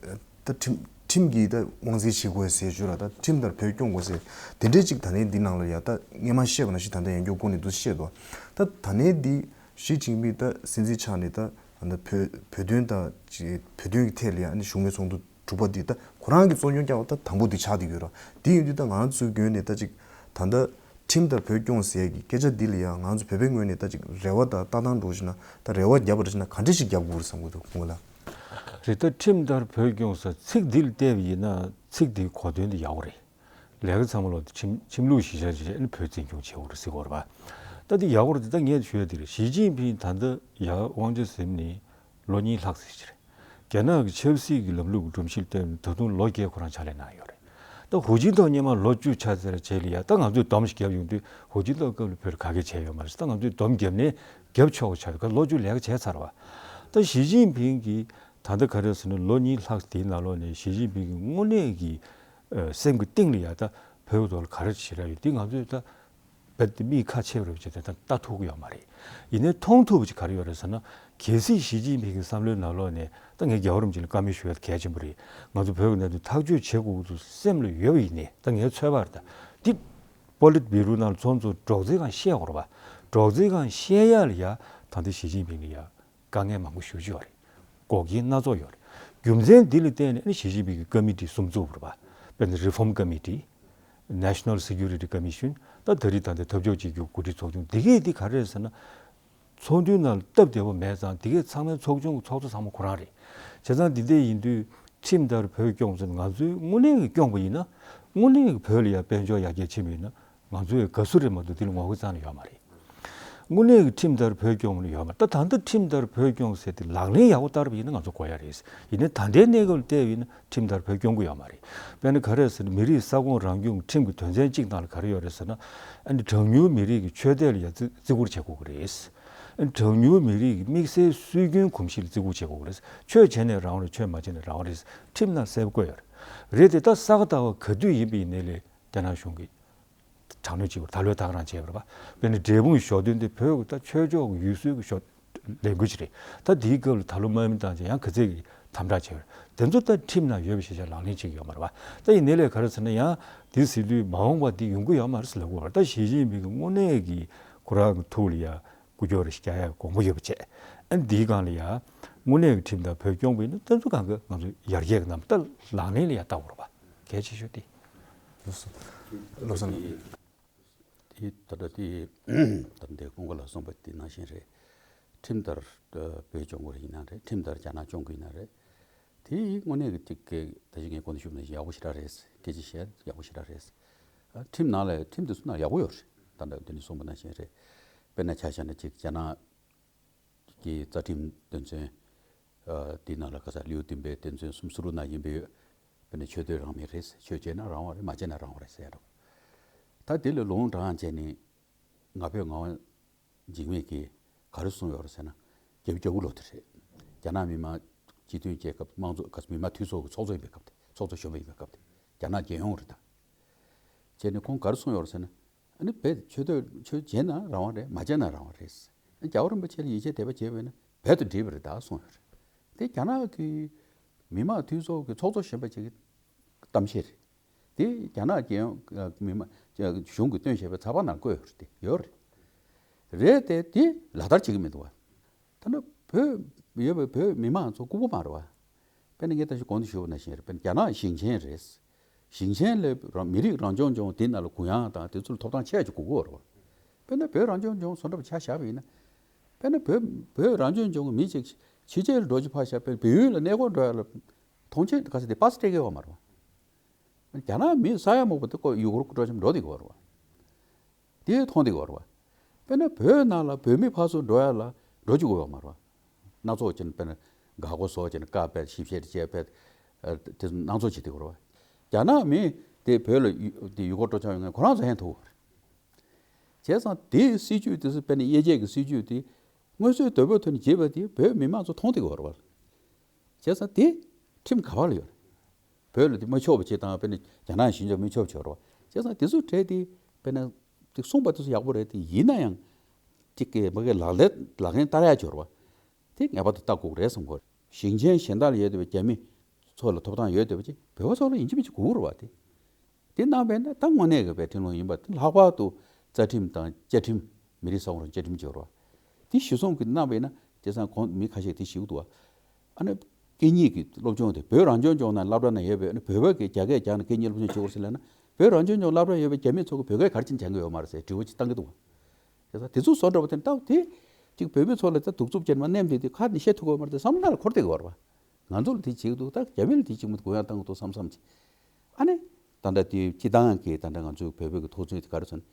ད་ཁྲིམས་ཁྲིམས་ཀྱིས་ད་དབང་འཛིན་བྱེད་དགོས་ཟེར་རྒྱུ་ར། ད་ཁྲིམས་ལྟར་བོད་སྐྱོང་དགོས་ཟེར་དེ་འདྲས་ཅིག་ད་ནས་འདི་ནང་ལ་ཡ་ད་སྔས་མ་བཤད་པ་ནང་བཞིན་ད་ལྟ་ཡང་བསྐྱར་སྐུ་ནས་འདུག་བཤད་དོ། ད་ད་ནས་འདི་ཞི་ཅིན་ཕིང་ད་སྲིད་འཛིན་ཆགས་ནས་ད་ད་བོད་བོད་དོན་ད་ཅིག་བོད་དོན་གྱི་ཐད་ལ་ཡ་ཨ་ནི་བཞུགས་མོལ་ཚོགས་འདུ་དྲུག་པ་འདི་ད་ཁོ་རང་གི་གཙོ་སྐྱོང་བསྐྱངས་པ་ད་དང་པོ་འདི་ཆགས་བསྡད་ཡོད་ར། འདི་ཡིན་དུས་ད་ང་རང་ཚོའི་ངོས་ནས་ད་ཅིག་ད་ད། ཁྲིམས་ལྟར་བོད་སྐྱོང་ཟེར་ཡག་གི་སྐད་ཆ་འདི་ལ་ཡང་ང་ཚོ་བོད་པའི་ངོས་ནས་ད་ཅིག་རེ་བ་དང་ལྟ་སྟངས་འགྲོ་བཞིན་ན་ད་རེ་བ་བརྒྱབ་པ་རེད་བཞིན་ན་ག་འདྲ་ཞིག་བརྒྱབ་དགོས་རེད་བསམ་གྱི་འདུག་སྐུ་ངོ་ལགས། རེད། ད་ཁྲིམས་ལྟར་བོད་སྐྱོང་ཟེར་ཚིག་འདི་ལ་བལྟས་པ་ཡིན་ན་ཚིག་འདིའི་གོ་དོན་འདི་ཡག་པོ་རེད། ལས་ཀ་ཚང་མ་ལོ་ཁྲིམས་ཁྲིམས་ལུགས་གཞི་བཞག་བྱས་ནས་བོད་འཛིན་སྐྱོང་བྱེད་དགོས་རེད་ཟེར་གྱི་ཡོད་རེད་པ། ད་འདི་ཡག་པོ་རེད། ད་ངས་ཞུ་ཡ་འདི་རེད། ཞི་ཅིན་ཕིང་ད་ལྟ་ཡར་དབང་ཆ་ཟིན་ནས་ལོ་གཉིས་ལྷག་ཙམ་ཞིག་རེད། རྒྱ་ནག་གི་ཆབ་སྲིད་ཀྱི་ལམ་ལུགས་ཀྱི་སྒྲོམ་གཞི་ལ་བརྟེན་ནས་ད་དུང་ལོ་བརྒྱད་ཁོ་རང་ཕྱག་ལས་གནང་ཡོད་རེད། ད་ཧུའུ་ཅིན་ཐའོ་སྔོན་མ་ལོ་བཅུ་ཆགས་ཚར་རྗེས་ལ་ཡ་ད་ང་ཚོས་སྡོམ་ཞིག་བརྒྱབ་ཡོང་དུས་ཧུའུ་ཅིན་ཐའོ་སྐབས་ལ་བོད་ལ་ག་གེ་བྱས་ཡོད་མ་རེད། ད་ང་ཚོས་སྡོམ་བརྒྱབ་ནས་བརྒྱབ་ཆོག་པ་ཆགས་རེད། ད་ལོ་བཅུ་ལས་ཀ་བྱས་ཚར་བ། ད་ཞི་ཅིན་ཕིང་གིས་ད་ལྟ་ག་རེ་ཟེར་ན་ལོ་གཉིས་ལྷག་དེའི་ནང་ལོགས་ནས་ཞི་ཅིན་ཕིང་གི་དངོས་གནས་ཀྱི་ཨ་སེམས་ཀྱི་གཏིང་ལ་ཡ་ད་བོད་ཐོག་ལ་ག་རེ་བྱེད་ར་ཡོད་དེ་ང་ཚོས་ད། རྦད་དེ་མིག་ཁ་ཕྱེ་བར་བྱས་ཏེ་ད་ལྟ་ཐུབ་ཀྱི་ཡོད་མ་རེད། ཡིན་ནའི་མཐོང་ཐུབ་པ་ཅིག་ག་རེ་ཡོད་རེད་ཟེར་ན། གལ་སྲིད་ཞི་ཅིན་ཕིང་གི་བསམ་བློའི་ནང་ལོགས་ནས་ད་ངས་རྒྱལ་བ་རིན་པོ་ཆེ་ལ་བཀའ་མོལ་ཞུ་ཡ་གལ་ཆེན་པོ་རེད། ང་ཚོ་བོད་ཀྱི་གནད་དོན་ཐག་གཅོད་བྱེད་དགོས་ཀྱི་འདུག་སེམས་ལ་ཡོད་པ་ཡིན་ནའི་ད་ངའི་ཚོད་དཔག་རེད། ད་འདི་པོ་ལིཊ་བི་རུ་ནང་ལ་ཚོགས་གཙོ་སྒྲོག་ཙེའི་སྒང་བཤད་དགོས་རེད་པ། སྒྲོག་ཙེའི་སྒང་བཤད་ཡ་ལ་ཡ་ད་ལྟ་ཞི་ཅིན་ཕིང་ལ་ཡ་དཀའ་ངལ་མང་པོ་ཞེ་པོ་ཅིག་ཡོད་རེད། འགོག་རྐྱེན་སྣ་ཚོགས་ཡོད་རེད། རྒྱུ་མཚན་འདི་ལ་བརྟེན་ནས་ཨ་ནི་ཞི་ཅིན་ཕིང་གིས་ཀ་མི་ཊི་གསུམ་བཙུགས་པ་རེད་པ། དཔེར་ན་Reform Committee, National Security Commission, ད་ད་རེས་ད་ལྟ་འཐབ་ཕྱོགས་གཅིག་གྱུར་འགོ་ཁྲིད་ཚོགས་ཆུང་འདི་གས་འདི་ག་རེ་རེད་ཟེར་ན། ཚོགས་འདུའི་ནང་ལ་སྟབས་བདེ་པོ་མེད་ཙང་འདི་གས་ཚང་མའི་ཚོགས་ཆུང་གི་ཚོགས་གཙོ་ཚང་མ་ཁོ་རང་རེད། བྱས་ཙང་འདི་འདྲ་ཡིན་དུས་ཁྲིམས་ལྟར་བོད་སྐྱོང་ཟེར་ང་ཚོས་དངོས་གནས་ཀྱི་སྐྱོང་པ་ཡིན་ན། དངོས་གནས་ཀྱི་བོད་ལ་ཡ་དཔལ་འབྱོར་ཡར་རྒྱས་ཕྱིན་པ་ཡིན་ན། ང་ཚོའི་དགའ་བསུ་རེད་མ་གཏོགས་འདི་ལ་ངོ་རྒོལ་རྩ་ནས་ཡོད་མ་རེད། དངོས་གནས་ཀྱི་ཁྲིམས་ལྟར་བོད་སྐྱོང་ལ་ཡོད་མ་རེད། ད་ད་ལྟ་ཁྲིམས་ལྟར་བོད་སྐྱོང་ཟེར་དེ་ལག་ལེན་ཡག་པོ་བསྟར་བ་ཡིན་ན་ང་ཚོ་གོ་ཡ་རེད། ཡིན་ནའི་ད་ལྟའི་གནས་སྐབས་ལ་བལྟས་པ་ཡིན་ན་ཁྲིམས་ལྟར་བོད་སྐྱོང་གི་ཡོད་མ་རེད། དཔེར་ན་ག་རེ་ཟེར་ན་མི་རིགས་ས་ཁོངས་རང་སྐྱོང་ཁྲིམས་ཀྱི་དོན་ཚན་གཅིག་ནང་ལ་ག་རེ་ཡོད་རེད་ཟེར་ན། ཨ་ནི་གྲངས་ཉུང་མི་རིགས་ཀྱི་ཆོས་དད་ལ་ཡ་བརྩི་བརྩི་བཀུར་བྱེད་དགོས་ཀྱི་རེད། ཨ་ནི་གྲངས་ཉུང་མི་རིགས་ཀྱི་དམིགས་བསལ་སྲོལ་རྒྱུན་གོམས་གཤིས་ལ་བརྩི་བཀུར་བྱེད་དགོས་ཀྱི་རེད། ཆོས་བྱས་ནས་རང་དབང་རེད། ཆོས་མ་བྱས་ནས་རང་དབང་རེད། ཁྲིམས་ནང་གསལ་པོ་བཀོད་ཡོད་རེད། རེད་དེ་ད་ས་ག་ཟླ་བ་ག་དུས་ཡིན་པ་ཡིན་ནའི་ལས་རྒྱ་ནག་གཞུང་གིས་དྲག་གནོན་བྱེད་པར་ད་ལོའི་ད་ག་རང་བྱས་པ་རེད་པ། དཔེར་ན་འབྲས་སྤུངས་ཞོ་སྟོན་དེ་བོད་ཀྱི་ད་ཆོས་ཕྱོགས་ཀྱི་ཡུལ་སྲོལ་གྱི་ཞོ་ལས་འགུལ་ཅིག་རེད། ད་དེའི་སྐབས་ལ་ད་ལོ་དམག་མི་བཏང་རྗེས་ཡང་ག་ཚད་ཀྱི་དམ་དྲག་བྱས་པ་རེད། དེ་ཚོ་ད་ཁྲིམས་ནང་ཡོད་པ་ཞིག་ཅིག་ལག་ལེན་བྱེད་ཀྱི་ཡོད་མ་རེད་པ། ད་ཡིན་ནའི་ལས་ག་རེ་ཟེར་ན་ཡང་དེ་ཟེར་དུས་མ་འོངས་པ་འདི་ཡོང་གི་ཡོད་མ་རེད་ཟེར་ལབ་དགོས་པ་རེད། ད་ཞི་ཅིན་ཕིང་གི་དངོས་གནས་ཀྱི་ཁོ་རང་གི་ཐུགས་ལ་ཡ་སྐུ་སྐྱོར་རེ་ཞིག་རྒྱག་ཡ་དགོངས་པ་ཡོད་པ་བྱས། ཨ་ནི་འདིའི་སྒང་ལ་ཡ་དངོས་གནས་ཀྱི་ཁྲིམས་ལྟར་བོད་སྐྱོང་བ་ཡིན་ན་ད་ཚོ་གང་ག་ང་ཚོ་ཡར་རྒྱས་ཀྱི་ལམ་ད་ལག་ལེན་ལ་ཡ་བསྟར་དགོས་རེད་པ། གལ་ཆེ་ཤོས་དེ། བློ་བཟང་། དེ་ད་ལྟ་དེ་ད་ལྟ་ཀུན་དགའ་ལགས་གསུངས་པ་དེ་ནང་བཞིན་རེད། ཁྲིམས་ལྟར་བོད་སྐྱོང་དགོས་ཡིན་ན་རེད། ཁྲིམས་ལྟར་རྒྱ་ནག་སྐྱོང་དགོས་ཡིན་ན་རེད། དེ་དངོས་གནས་ཀྱི་ཅིག་གི་ད་ཅིག་ངས་གོང་དུ་ཞུས་པ་ནང་བཞིན་ཡག་པོ་ཞེ་དྲག་རེད། སྐད་ཆ་བཤད་ཡག་པོ་ཞེ་དྲག་རེད། ཨ་ཁྲིམས་ནང་ལ་ཁྲིམས་དེ་ཚོ་ནང་ཡག་པོ་ཡོད་རེད། ད་ལྟ་དེ་ནས་གསུངས་པ་ནང་བཞིན་རེད། དཔེར་ན་ཆ་བཞག་ན་ཅིག་རྒྱ་ནག་གི་རྩ་ཁྲིམས་དོན་ཚན་ཨ་དེའི་ནང་ལ་ག་ས་ལེའུ་བདུན་པའི་དོན་ཚན་སུམ་ཅུ་སོ་དྲུག་ནང་ཡིན་པའི་དཔེར་ན་ཆོས་དད་རང་མོས་རེད། ཆོས་བྱས་ན་རང་དབང་རེད། མ་བྱས་ན་རང་དབང་རེད་ཟེར་ཡ་འདྲ་བོ། ད་དེ་ལ་ལུང་དྲངས་བྱས་ནས་ང་ཕོད་ངག་དབང་འཇིགས་མེད་ཀྱིས་ག་རེ་གསུངས་ཡོད་རེད་ཟེར་ན། བརྒྱད་ཅུ་གྱ་དགུ་ལོ་དེ་རེད། རྒྱ་ནག་མི་དམངས་སྤྱི་མཐུན་རྒྱལ་ཁབ་དམངས་གཙོ་ག་ས་མི་དམངས་འཐུས་ཚོགས་ཀྱི་ཚོགས་གཙོ་ཡིན་པའི་སྐབས་དེ། ཚོགས་གཙོ་གཞོན་པ་ཡིན་པའི་སྐབས་དེ། རྒྱ་ནག་རྒྱལ་ཡོངས་རེད་ད། བྱས་ནས་ཁོང་ག་རེ་གསུངས་ཡོད་རེད་ཟེར་ན། ཨ་ནི་བོད་ཆོས་དད་ཆོས་བྱས་ན་རང་དབང་རེད། མ་བྱས་ན་རང་དབང་རེད། རྒྱལ་བ་རིན་པོ་ཆེ་ལ་ཡིད་ཆེས་དད་པ་བྱས་པ་ཡིན་ན་བོད་དང་འབྲེལ་བ་རེད་ད་གསུངས་ཡོད་རེད། དེ་རྒྱ་ནག་གི་མི་དམངས་འཐུས་ཚོགས་ཀྱི་ཚོགས་གཙོ་གཞོན་པ་ཅིག་གིས་གཏམ་བཤད་རེད། དེ་རྒྱ་ནག་རྒྱལ་ཡོངས་མི་དམངས་གཞུང་གིས་བཏོན་བཞག་པའི་ཚགས་པར་ནང་བཀོད་ཡོད་རེད། དེ་ཡོད་རེད། རེད་དེ་དེ་ལག་བསྟར་བྱེད་ཀྱི་མི་འདུག་བ། ད་ནི་བོད་ཡོད་པའི་བོད་མི་མང་ཚོ་ལྐུགས་པ་མ་རེད་བ། དཔེར་ན་ངས་ད་ཅི་གོང་དུ་ཞུས་པ་ནང་བཞིན་རེད། དཔེར་ན་རྒྱ་ནག་ཞིང་ཆེན་རེད། ཞིང་ཆེན་ལ་རང་མི་རིགས་རང་སྐྱོང་ལྗོངས་དེ་ནང་ལ་གུ་ཡངས་དང་དེ་ཚོ་ལ་ཐོབ་ཐང་ཆེ་ཅིག་དགོས་ཀྱི་ཡོད་རེད་བ། དཔེར་ན་བོད་རང་སྐྱོང་ལྗོངས་བཟོ་འདྲ་པོ་ཆ་བཞག་པ་ཡིན་ན། དཔེར་ན་བོད་བོད་རང་སྐྱོང་ལྗོངས་ཀྱི་མི་གཅིག་ཕྱི་རྒྱལ་ལ་འགྲོ་རྒྱུ་ཕར་བཞག་དཔེར་བལ་ཡུལ་ལ་གནས་སྐོར་འགྲོ་ཡ་ལ་མཐོང་ཆེན་ག་ས་དེ་པ་སེ་སྤྲད་ཀྱི་ཡོད་མ་རེད་བ། རྒྱ་ནག་མི་ས་ཡ་མང་པོ་དེ་ཀོ་ཡུ་གུར་འགྲོ་ཆེན་འགྲོ་བསྡད་ཀྱི་ཡོད་རེད་བ། དེ་མཐོང་བསྡད་ཀྱི་ཡོད་རེད་བ། དཔེར་ན་བོད་ནང་ལ་བོད་མི་ཕར་ཚུར་འགྲོ་ཡ་ལ་འགྲོ་བཅུག་གི་ཡོད་མ་རེད་བ། སྣ་ཚོགས་ཀྱི་དཔེར་ན་འགག་སྒོ་བཟོ་བྱས་ནས་བཀག་པས་ཞིབ་བཤེར་བྱས་པས་དེ་ཚོ་སྣ་ཚོགས་བྱེད་བསྡད་ཀྱི་ཡོད་རེད་བ། རྒྱ་ནག་མི་དེ་བོད་ལ་དེ་ཡུལ་སྐོར་འགྲོ་ཆོག་ཡོང་མཁན་ཁོ་རང་ཚོ་ཧན་ཐུག་གི་ཡོད་རེད། བྱས་ཙང་དེའི་སྲིད་ཇུས་དེ་ཚོ་དཔེར་ན་དབྱེ་འབྱེད་ཀྱི་སྲིད་ཇུས་དེ་སྔོན་སྲོལ་དོད་པོའི་ཐོག་ནས་བྱས་པ་དེ་བོད་མི་མང་ཚོ་མཐོང་བསྡད་ཀྱི་ཡོད་རེད་བ། བྱས་ཙང་དེ་ཁྲིམས་ག་པར་ལ་ཡོད་རེད། བོད་ལ་དེ་མ་ཆོག་པ་བྱེད་དང་དཔེར་ན་རྒྱ་ནག་གཞུང་ཚོས་མི་ཆོག་པ་བྱེད་རེད་བ། བྱས་ཙང་དེ་ཚོ་གྲས་དེ་དཔེར་ན་དེ་གསུངས་པ་དེ་ཚོ་ཡག་པོ་རེད། དེ་ཡིན་ན་ཡང་ཅིག་གི་མ་གི་ལག་ལེན་ལག་ལེན་བསྟར་ཡག་བྱེད་རེད་བ། དེ་ངེས་པར་དུ་བལྟ་དགོས་རེད་བསམ་གི་རེད། ཞིང་ཆེན་གཞན་དག་ལ་ཡོད་བསྡད་པའི་རྒྱ་མི་ཚོ་ལ་ཐོབ་ཐང་ཡོད་བསྡད་པ་ཅིག་བོད་པ་ཚོ་ལ་ཡིན་གཅིག་མིན་གཅིག་དགོས་ཀྱི་རེད་བ། དེ་དེ་གནང་བས་ན་ད་དངོས་གནས་ཀྱི་བའི་ཁྲིམས་ལུགས་ཡིན་པ་དེ་ལྷག་པར་དུ་རྩ་ཁྲིམས་དང་བཅའ་ཁྲིམས། མི་རིགས་ས་ཁོངས་རང་བཅའ་ཁྲིམས་བྱེད་རོགས། དེ་གཞི་བཟུང་གི་གནང་བས་ན་དེ་སང་གོང་མི་ཁ་ཤས་དེ་ཞིག་འདུག་བ། ཨ་ནི་སྐད་གཉིས་ཀྱི་སློབ་སྦྱོང་དེ་བོད་རང་སྐྱོང་ལྗོངས་ནང་སློབ་གྲྭ་ནང་ཡོད་པའི་ཨ་ནི་བོད་པ་གིས་རྒྱ་སྐད་རྒྱག་ནས་སྐད་གཉིས་སློབ་སྦྱོང་བྱེད་དགོས་ཟེར་ལབ་ན། བོད་རང་སྐྱོང་ལྗོངས་སློབ་གྲྭ་ཡོད་པའི་རྒྱ་མི་ཚོ་གིས་བོད་སྐད་ག་རེ་བྱས་ནས་སྦྱང་གི་ཡོད་མ་རེད་ཟེར་དྲི་བ་ཅིག་བཏང་གི་འདུག་བ། དེ་ཚོ་དེ་ཚོ་བཟོ་འདྲ་བ་དེ་ལྟ་བུ་དེ་གཅིག་བོད་མི་ཚོ་ལ་ད་གདུག་རྩུབ་ཅན་མ་མནན་དེ་དེ་ཁ་ནས་བཤད་ཐུབ་ཀྱི་ཡོད་མ་རེད་དེ་བསམ་བློ་ལ་འཁོར་བསྡད་ཀྱི་ཡོད་རེད་བ། ང་ཚོ་ལ་དེ་བྱེད་ཀྱི་འདུག་ད་རྒྱ་མི་ལ་དེ་བྱེད་ཀྱི་མི་འདུག་གུ་ཡངས་བཏང་གི་འདུག་བསམ་བསམ་ཅིག་ཨ་ནི་ད་ལྟ་དེ་སྤྱི་བཏང་གི་ད་ལྟ་ང་ཚོའི་བོད་པའི་གི་ཐོག་ཚུད་དེ་ག་རེ་ཟེར་ན།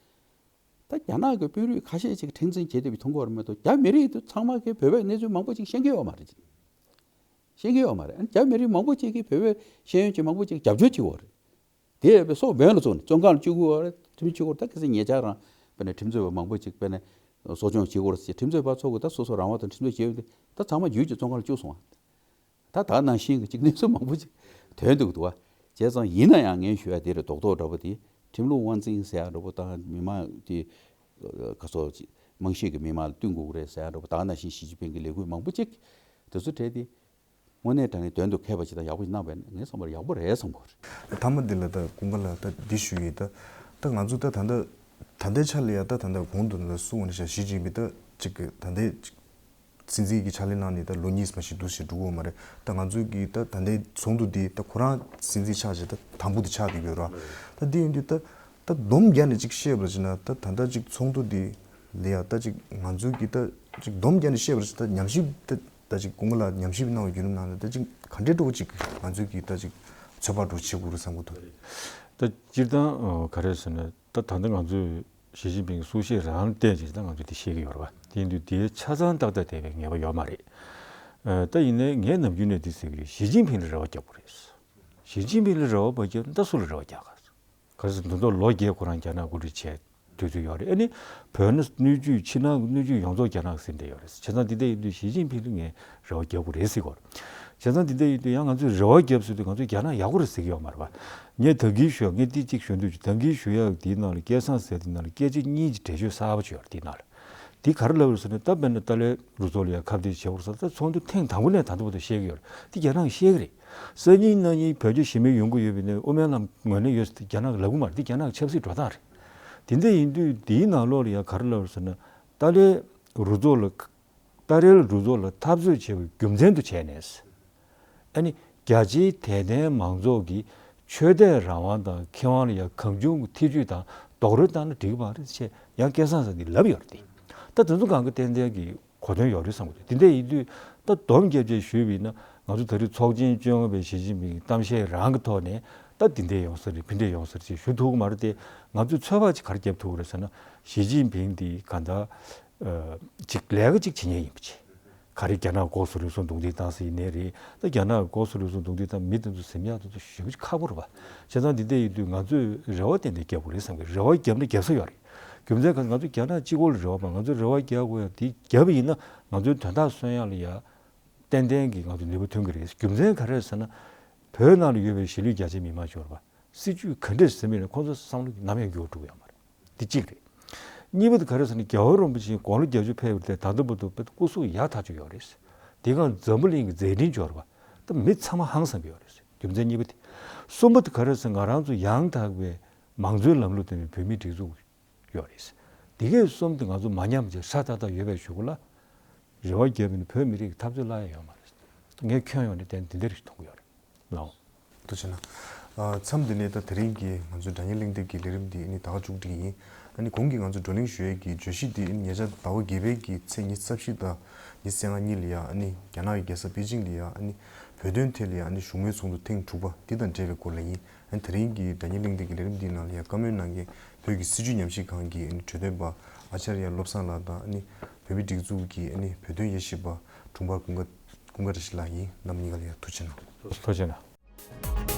ད་རྒྱ་ནག་གི་དཔོན་རིགས་ཁ་ཤས་ཅིག་མཁྲེགས་འཛིན་བྱེད་བསྡད་པའི་མཐོང་གི་ཡོད་རེད་མ་གཏོགས་རྒྱ་མི་རིགས་དེ་ཚང་མ་གིས་བོད་པའི་གནས་ཚུལ་མང་པོ་ཅིག་ཤེས་ཀྱི་ཡོད་མ་རེད། ཤེས་ཀྱི་ཡོད་མ་རེད། ཨ་ནི་རྒྱ་མི་རིགས་མང་པོ་ཅིག་གིས་བོད་པའི་ཤེས་ཡོན་ཅིག་མང་པོ་ཅིག་རྒྱབ་སྐྱོར་བྱེད་ཀྱི་ཡོད་རེད། དེ་ཡོད་པའི་སོག་བོན་ལ་སོགས་ནས་བཙོན་ཁང་ལ་བཅུག་གི་ཡོད་རེད། ཁྲིམས་བཅུག་གི་ཡོད་རེད། ད་གལ་སྲིད་ཉེ་ཆར་རང་དཔེར་ན་ཁྲིམས་རྩོད་པ་མང་པོ་ཅིག་དཔེར་ན་གསོ་སྐྱོང་བྱེད་ཀྱི་ཡོད་རེད་ཟེར། ཁྲིམས་རྩོད་པ་ཚོ་གིས་ད་སོ་སོ་རང་དབང་དང་ཁྲིམས་རྩོད་བྱེད་ཡོད་དེ་ད་ཚང་མ་ཡུལ་གྱི་བཙོན་ཁང་ལ་བཅུག་སོང་བ། ད་ད་ནང་བཞིན་གྱི་ཅིག་གནས་ཚུལ་མང་པོ་ཅིག་ཐོན་འདུག་འདུག་བ། བྱས་ཙང་ཡིན་ན་ཡང་ངས་ཞུ་ཡ་དེ་རེད། རྡོག་རྡོག་འདྲ་པོ་དེ་ཁྲིམས་ལུགས་དབང་འཛིན་ཟེར་ཡ་འདྲ་པོ་དང་མི་མང་དེ་ ག་སོགས་རྨང་གཞིའི་མི་མང་ལ་བསྟུན་དགོས་ཀྱི་རེད་ཟེར་ཡ་འདྲ་པོ། ད་ག་ནང་བཞིན་ཞི་ཅིན་ཕིང་གི་ལས་འགུལ་མང་པོ་ཅིག་དེ་ཚོ་གྲས་དེ་དངོས་གནས་དྲང་གནས་དོན་དུ་འཁེལ་བ་ཅིག་དང་ཡག་པོ་ཞིག་གནང་བས་ན་ངས་བསམ་པར་ཡག་པོ་རེད་བསམ་གྱི་རེད། ཐ་མ་འདི་ལ་ད་ཀུན་དགའ་ལགས་ད་འདི་ཞུ་ཡིན། ད་ད་ང་ཚོ་ད་ད་ལྟ་ད་ལྟའི་ཆ་ལ་ཡ་ད་ད་ལྟ་གོང་དུ་ད་གསུངས་པ་ནང་བཞིན་ཞི་ཅིན་ཕིང་ད་ཅིག་གི་ད་ལྟའི་ཅིག་སྲིད་འཛིན་གྱི་ཕྱག་ལས་གནང་ནས་ད་ལོ་གཉིས་མ་ཞིག་འདུག་ཞེས་འགྲོ་གི་ཡོད་མ་རེད། ད་ང་ཚོའི་གི་ད་ད་ལྟའི་ཚོགས་འདུ་འདི་ད་ཁོ་རང་སྲིད་འཛིན་ཆགས་བྱས་ད་དང་པོ་དེ་ཆགས་བསྡད་ཡོད་རེད། ད་འདི་ཡིན་དུས་ད་ད་སྡོམ་རྒྱག་ནས་ཅིག་བཤད་པ་ཅིག་ན་ད་ད་ལྟ་ཅིག་ཚོགས་འདུ་འདི་ལ་ཡ་ད་ཅིག་ང་ཚོའི་གི་ད་ཅིག་སྡོམ་རྒྱག་ནས་བཤད་པ་ཅིག་ད་ཉམས་ཞིབ་ད་ད་ཅིག་ཀུན་དགའ་ལགས་ཉམས་ཞིབ་གནང་བའི་བརྒྱུད་རིམ་ནང་ནས་ད་ཅིག་ག་འདྲའི་འགྲོ་ཅིག་ང་ཚོའི་གི་ད་ཅིག་ཚོད་དཔག་འགྲོ་བྱེད་དགོས་རེད་བསམ་གི་འདུག་ད་སྤྱིར་བཏང་ག་རེ་ཟེར་ན། ད་ད་ལྟ་ང་ཚོས་ཞི་ཅིན་ཕིང་གི་གསུང་བཤད་རང་བལྟས་ཀྱིས་ད་ང་ཚོས་དེ་ཤེས་ཀྱི་ཡོད་རེད་པ། དེ་ཡིན་དུས་དེའི་ཆ་ཚང་ཏག་ཏག་བལྟས་པའི་ངེས་པ་ཡོད་མ་རེད། ཨ། ད་ཡིན་ནའི་ངས་ནམ་རྒྱུན་ནས་འདི་ཟེར་གྱི་ཡོད། ཞི་ཅིན་ཕིང་ལ་རེ་བ་རྒྱག་དགོས་རེད། ཞི་ཅིན་ཕིང་ལ་རེ་བ་མ་བརྒྱབ་ན་ད་སུ་ལ་རེ་བ་རྒྱག་ག་ག་ཟེར་འདི་ཚོ་ལོ་བརྒྱད་ཁོ་རང་རྒྱ་ནག་འགོ་ཁྲིད་བྱས་དུས་ཚོད་ཡོད་རེད། ཨ་ནི་བོད་ནས་སྣོད་བཅུད་ཕྱི་ནང་གི་སྣོད་བཅུད་ཡོངས་རྫོགས་རྒྱ་ནག་གིས་ཟིན་བསྡད་ཡོད་རེད། བྱས་ཙང་འདི་འདྲ་ཡིན་དུས་ཞི་ཅིན་ཕིང་ལ་ངས་རེ་བ་རྒྱག་དགོས་རེད་ཟེར་གྱི་ཡོད་རེད། བྱས་ཙང་འདི་འདྲ་ཡིན་དུས་ཡང་ང་ཚོས་རེ་བ་བརྒྱབ་ཟེར་དུས་ང་ཚོས་རྒྱ་ནག་ཡག་པོ་རེད་ཟེར་གྱི་ཡོད་མ་རེད་པ། ངས་ད་གིན་ཞུ་ཡ། ངས་འདི་གཅིག་ཞུ་འདོད་བྱུང་། ད་གིན་ཞུ་ཡག་འདིའི་ནང་ལ་སྐལ་བཟང་ཟེར་དེའི་ནང་ལ་སྐད་ཆ་གཉིས་ཀྱི་འགྲེལ་བརྗོད་གསར་པ་ཅིག་ཡོད་རེད། འདིའི་ནང་ལ་འདི་ག་རེ་ལབ་ཡོད་ཟེར་ན། ད་དཔེར་ན་ཏཱ་ལའི་རུ་ཚོགས་ལ་ཡ་ཁ་གཏད་བྱེད་དགོས་ཟེར། ད་ཚོགས་འདུ་ཐེངས་དང་པོ་ནས་ད་ལྟ་བར་དུ་བཤད་ཀྱི་ཡོད་རེད། འདི་རྒྱ་ནག་གིས་བཤད་ཀྱི་རེད། སང་ཉིན་གནངས་ཉིན་བོད་རྒྱ་ཞི་མོལ་ཡོང་གི་ཡོད་པའི་ནས་དབུ་མའི་ལམ་ངོས་ལེན་ཡོད་ཟེར་དེ་རྒྱ་ནག་གིས་རྒྱ་ནག་གི་ཆབ་སྲིད་འགྲོ་སྟངས་རེད། དེ་འདྲ་ཡིན་དུས་འདིའི་ནང་ལོགས་ལ་ཡ་ག་རེ་ལབ་ཡོད་ཟེར་ན། ཏཱ་ལའི་རུ་ཚོགས་ལ་ཏཱ་རེལ་རུ་ཚོགས་ལ་འཐབ་རྩོད་བྱས་པའི་རྒྱུ་མཚན་དུ་བྱས་ནས། ཨ་ནི་རྒྱ་ཆེའི་དད་ལྡན་མང་ཚོགས་ཀྱིས་ཆོས་དད་རང་དབང་དང་ཁེ་དབང་ལ་ཡང་གང་བྱུང་གི་ཐེ་ཇུས་དང་རྡོག་རོལ་བཏང་ན་འགྲིག་གི་མ་རེད་ཅེས་ཡང་སྐལ་བཟང་ཟེར་འདིས་ལབ་ཡོད་རེད། ད་དེ་ཚོ་གང་ག་ཏན་ཏན་གྱི་གོ་དོན་ཡོད་རེད་བསམ་གྱི་འདུག་དེ་འདྲ་ཡིན་དུས་ད་སྡོམ་རྒྱབ་བྱས་ཞུས་པ་ཡིན་ན། ང་ཚོ་ད་རེས་ཚོགས་ཆེན་བཅོ་ལྔ་པའི་ཞི་ཅིན་ཕིང་གི་གཏམ་བཤད་རང་གི་ཐོག་ནས་ད་འདི་འདྲ་ཡོང་ས་རེད། ཕི་འདྲ་ཡོང་ས་རེད་ཅེས་ཞུ་ཐུབ་ཀྱི་མ་རེད་དེ། ང་ཚོས་ཚོད་དཔག་ཅིག་ག་རེ་རྒྱབ་ཐུབ་ཀྱི་རེད་ཟེར་ན། ཞི་ཅིན་ཕིང་འདི་གང་ལྟར་ཨ་ཅིག་ལས་ཀ་ཅིག་བྱེད་མཁན་ཡིན་པ་ཅིག་ག་རེ་རྒྱ་ནག་ལྐོག་ཟ་རུལ་སུངས་རྡུང་རྡེག་བཏང་ས་ཡིན་ནའི་རེད། ད་རྒྱ་ནག་ལྐོག་ཟ་རུལ་སུངས་རྡུང་རྡེག་བཏང་མི་དེ་ཚོ་ཟིན་ཡག་དེ་ཚོ་ཞེ་པོ་ཅིག་ཁག་པོ་རེད་པ། བྱས་ཙང་འདི་འདྲ་ཡིན་དུས་ང་ཚོས་རེ་བ་ཏན་ཏན་རྒྱག་དགོས་རེད་བསམ་གི། རེ་བ་བརྒྱབ་ན་རྒྱབ་ས་ཡོད་རེད། རྒྱུ་མཚན་ག་ང་ཚོ་རྒྱ་ནག་གཅིག་པོ་ལ་རེ་བ་མ། ང་ཚོས་རེ་བ་རྒྱག་དགོས་ཡ་དེ་བརྒྱབ་པ་ཡིན་ན་ང་ཚོའི་དོན་དག་སོན་ཡག་ལ་ཡ་ཏན་ཏན་གྱི་ང་ཚོ་ནུས་པ་ཐོན་གི་རེད། རྒྱུ་མཚན་ག་རེ་ཟེར་ན། བོད་ནང་ལ་ཡོད་པའི་གཞིས་ལུས་རྒྱ་ཆེའི་མི་མང་ཚོ་རེད་པ། སྲིད་ཇུས་ག་འདྲས་ཟིན་པ་ཡིན་ན་ཁོང་ཚོ་བསམ་བློ་ནམ་ཡང་འགྱུར་བ་འགྲོ་གི་ཡོད་མ་རེད། འདི་གཅིག་རེད། གཉིས་པ་དེ་ག་རེ་ཟེར་ན། རྒྱལ་བ་རིན་པོ་ཆེ་དགུང་ལོ་བརྒྱད་ཅུ་ཕེབས་པ་དེ་ད་ལྟ་བར་དུ་དཔེ་སྐུ་གཟུགས་ཡག་ཐག་ཆོད་ཡོད་རེད། དེ་སྒང་འཛམ་བུ་གླིང་གི་མཛད་འཕྲིན་འབྱོར་བ་ད་མི་ཚང་མ་ཧང་སངས་ཀྱི་ཡོད་རེད། རྒྱུ་མཚན་གཉིས་པ་དེ། གསུམ་པ་དེ་ག་རེ་ཟེར་ན། ང་རང་ཚོ་ཡང་དག་པའི་མང་གཙོའི་ལམ་ལུགས་དེ་ནི་བོད་མིའི་སྒྲིག་འཛུགས་ཡོད་རེད། དེ་གས་གསུམ་དེ་ང་ཚོ་མ་ཉམས་བྱས་སྲ་ཐག་ཐག་ཡོད་པའི་གཞུག་གུ་ལ་རེ་བ་བརྒྱབ་པ་ཡིན་ན་བོད་མི་རིགས་ཀྱི་འཐབ་རྩོད་སླར་ཡང་ཡོད་མ་རེད། ངས་ཁྱོན་ཡོངས་ནས་དེ་འདི་འདྲ་ཞིག་མཐོང་གི་ཡོད་རེད། ལགས། ཐུགས་རྗེ་གནང་། ཨ། མཚམས་འདི་ནས་ད་དེ་རིང་གི་ང་ཚོའི་སྒྲ་སྙན་གླེང་སྟེགས་ཀྱི་ལས་རིམ་འདི་ཨ་ནི་ད་ག་མཇུག་སྒྲིལ་ཡིན། ཨ་ནི་གོང་གི་ང་ཚོ་བགྲོ་གླེང་ཞུ་ཡས་ཀྱི་བརྗོད་གཞི་འདི་ཨ་ནི་ཉེ་ཆར་ཟླ་བ་བརྒྱད་པའི་གི་ཚེས་ཉི་ཤུ་རྩ་བཞི་དང་ཉི་ཤུ་རྩ་ལྔ་གཉིས་ལ་ཡ་ཨ་ནི་རྒྱ་ནག་གི་རྒྱལ་ས་པེ་ཅིང་ལ་ཡ་ཨ་ནི་བོད་དོན་ཐད་ལ་ཡ་ཨ་ནི་བཞུགས་མོལ་ཚོགས་འདུ་ཐེངས་དྲུག་པ་འདི་དང་འབྲེལ་བའི་སྐོར་ལ་ཡིན། ཨ་ནི་དེ་རིང་གི་སྒྲ་སྙན་གླེང་སྟེགས་ཀྱི་ལས་རིམ་འདིའི་ནང་ལ་ཡ་བཀའ་མོལ་གནང་མཁན་བོད་ཀྱི་སྲིད་བྱུས་ཉམས་ཞིབ་ཁང་གི་ཨ་ནི་གྲོས་སྟོན་པ་ཨ་ཅཱརྱ་བློ་བཟང་ལགས་དང་། ཨ་ནི་བོད་མིའི་སྒྲིག་འཛུགས་ཀྱི་ཨ་ནི་བོད་དོན་དབྱེ་ཞིབ་པ་དྲུང་འཕར་ཀུན་དགའ་ཀུན་དགའ་བཀྲ་ཤིས་ལགས་ཡིན། རྣམ་གཉིས་ཀ་ལ་ཡ་ཐུགས་རྗེ་གནང་། ཐུགས་རྗེ་གནང་།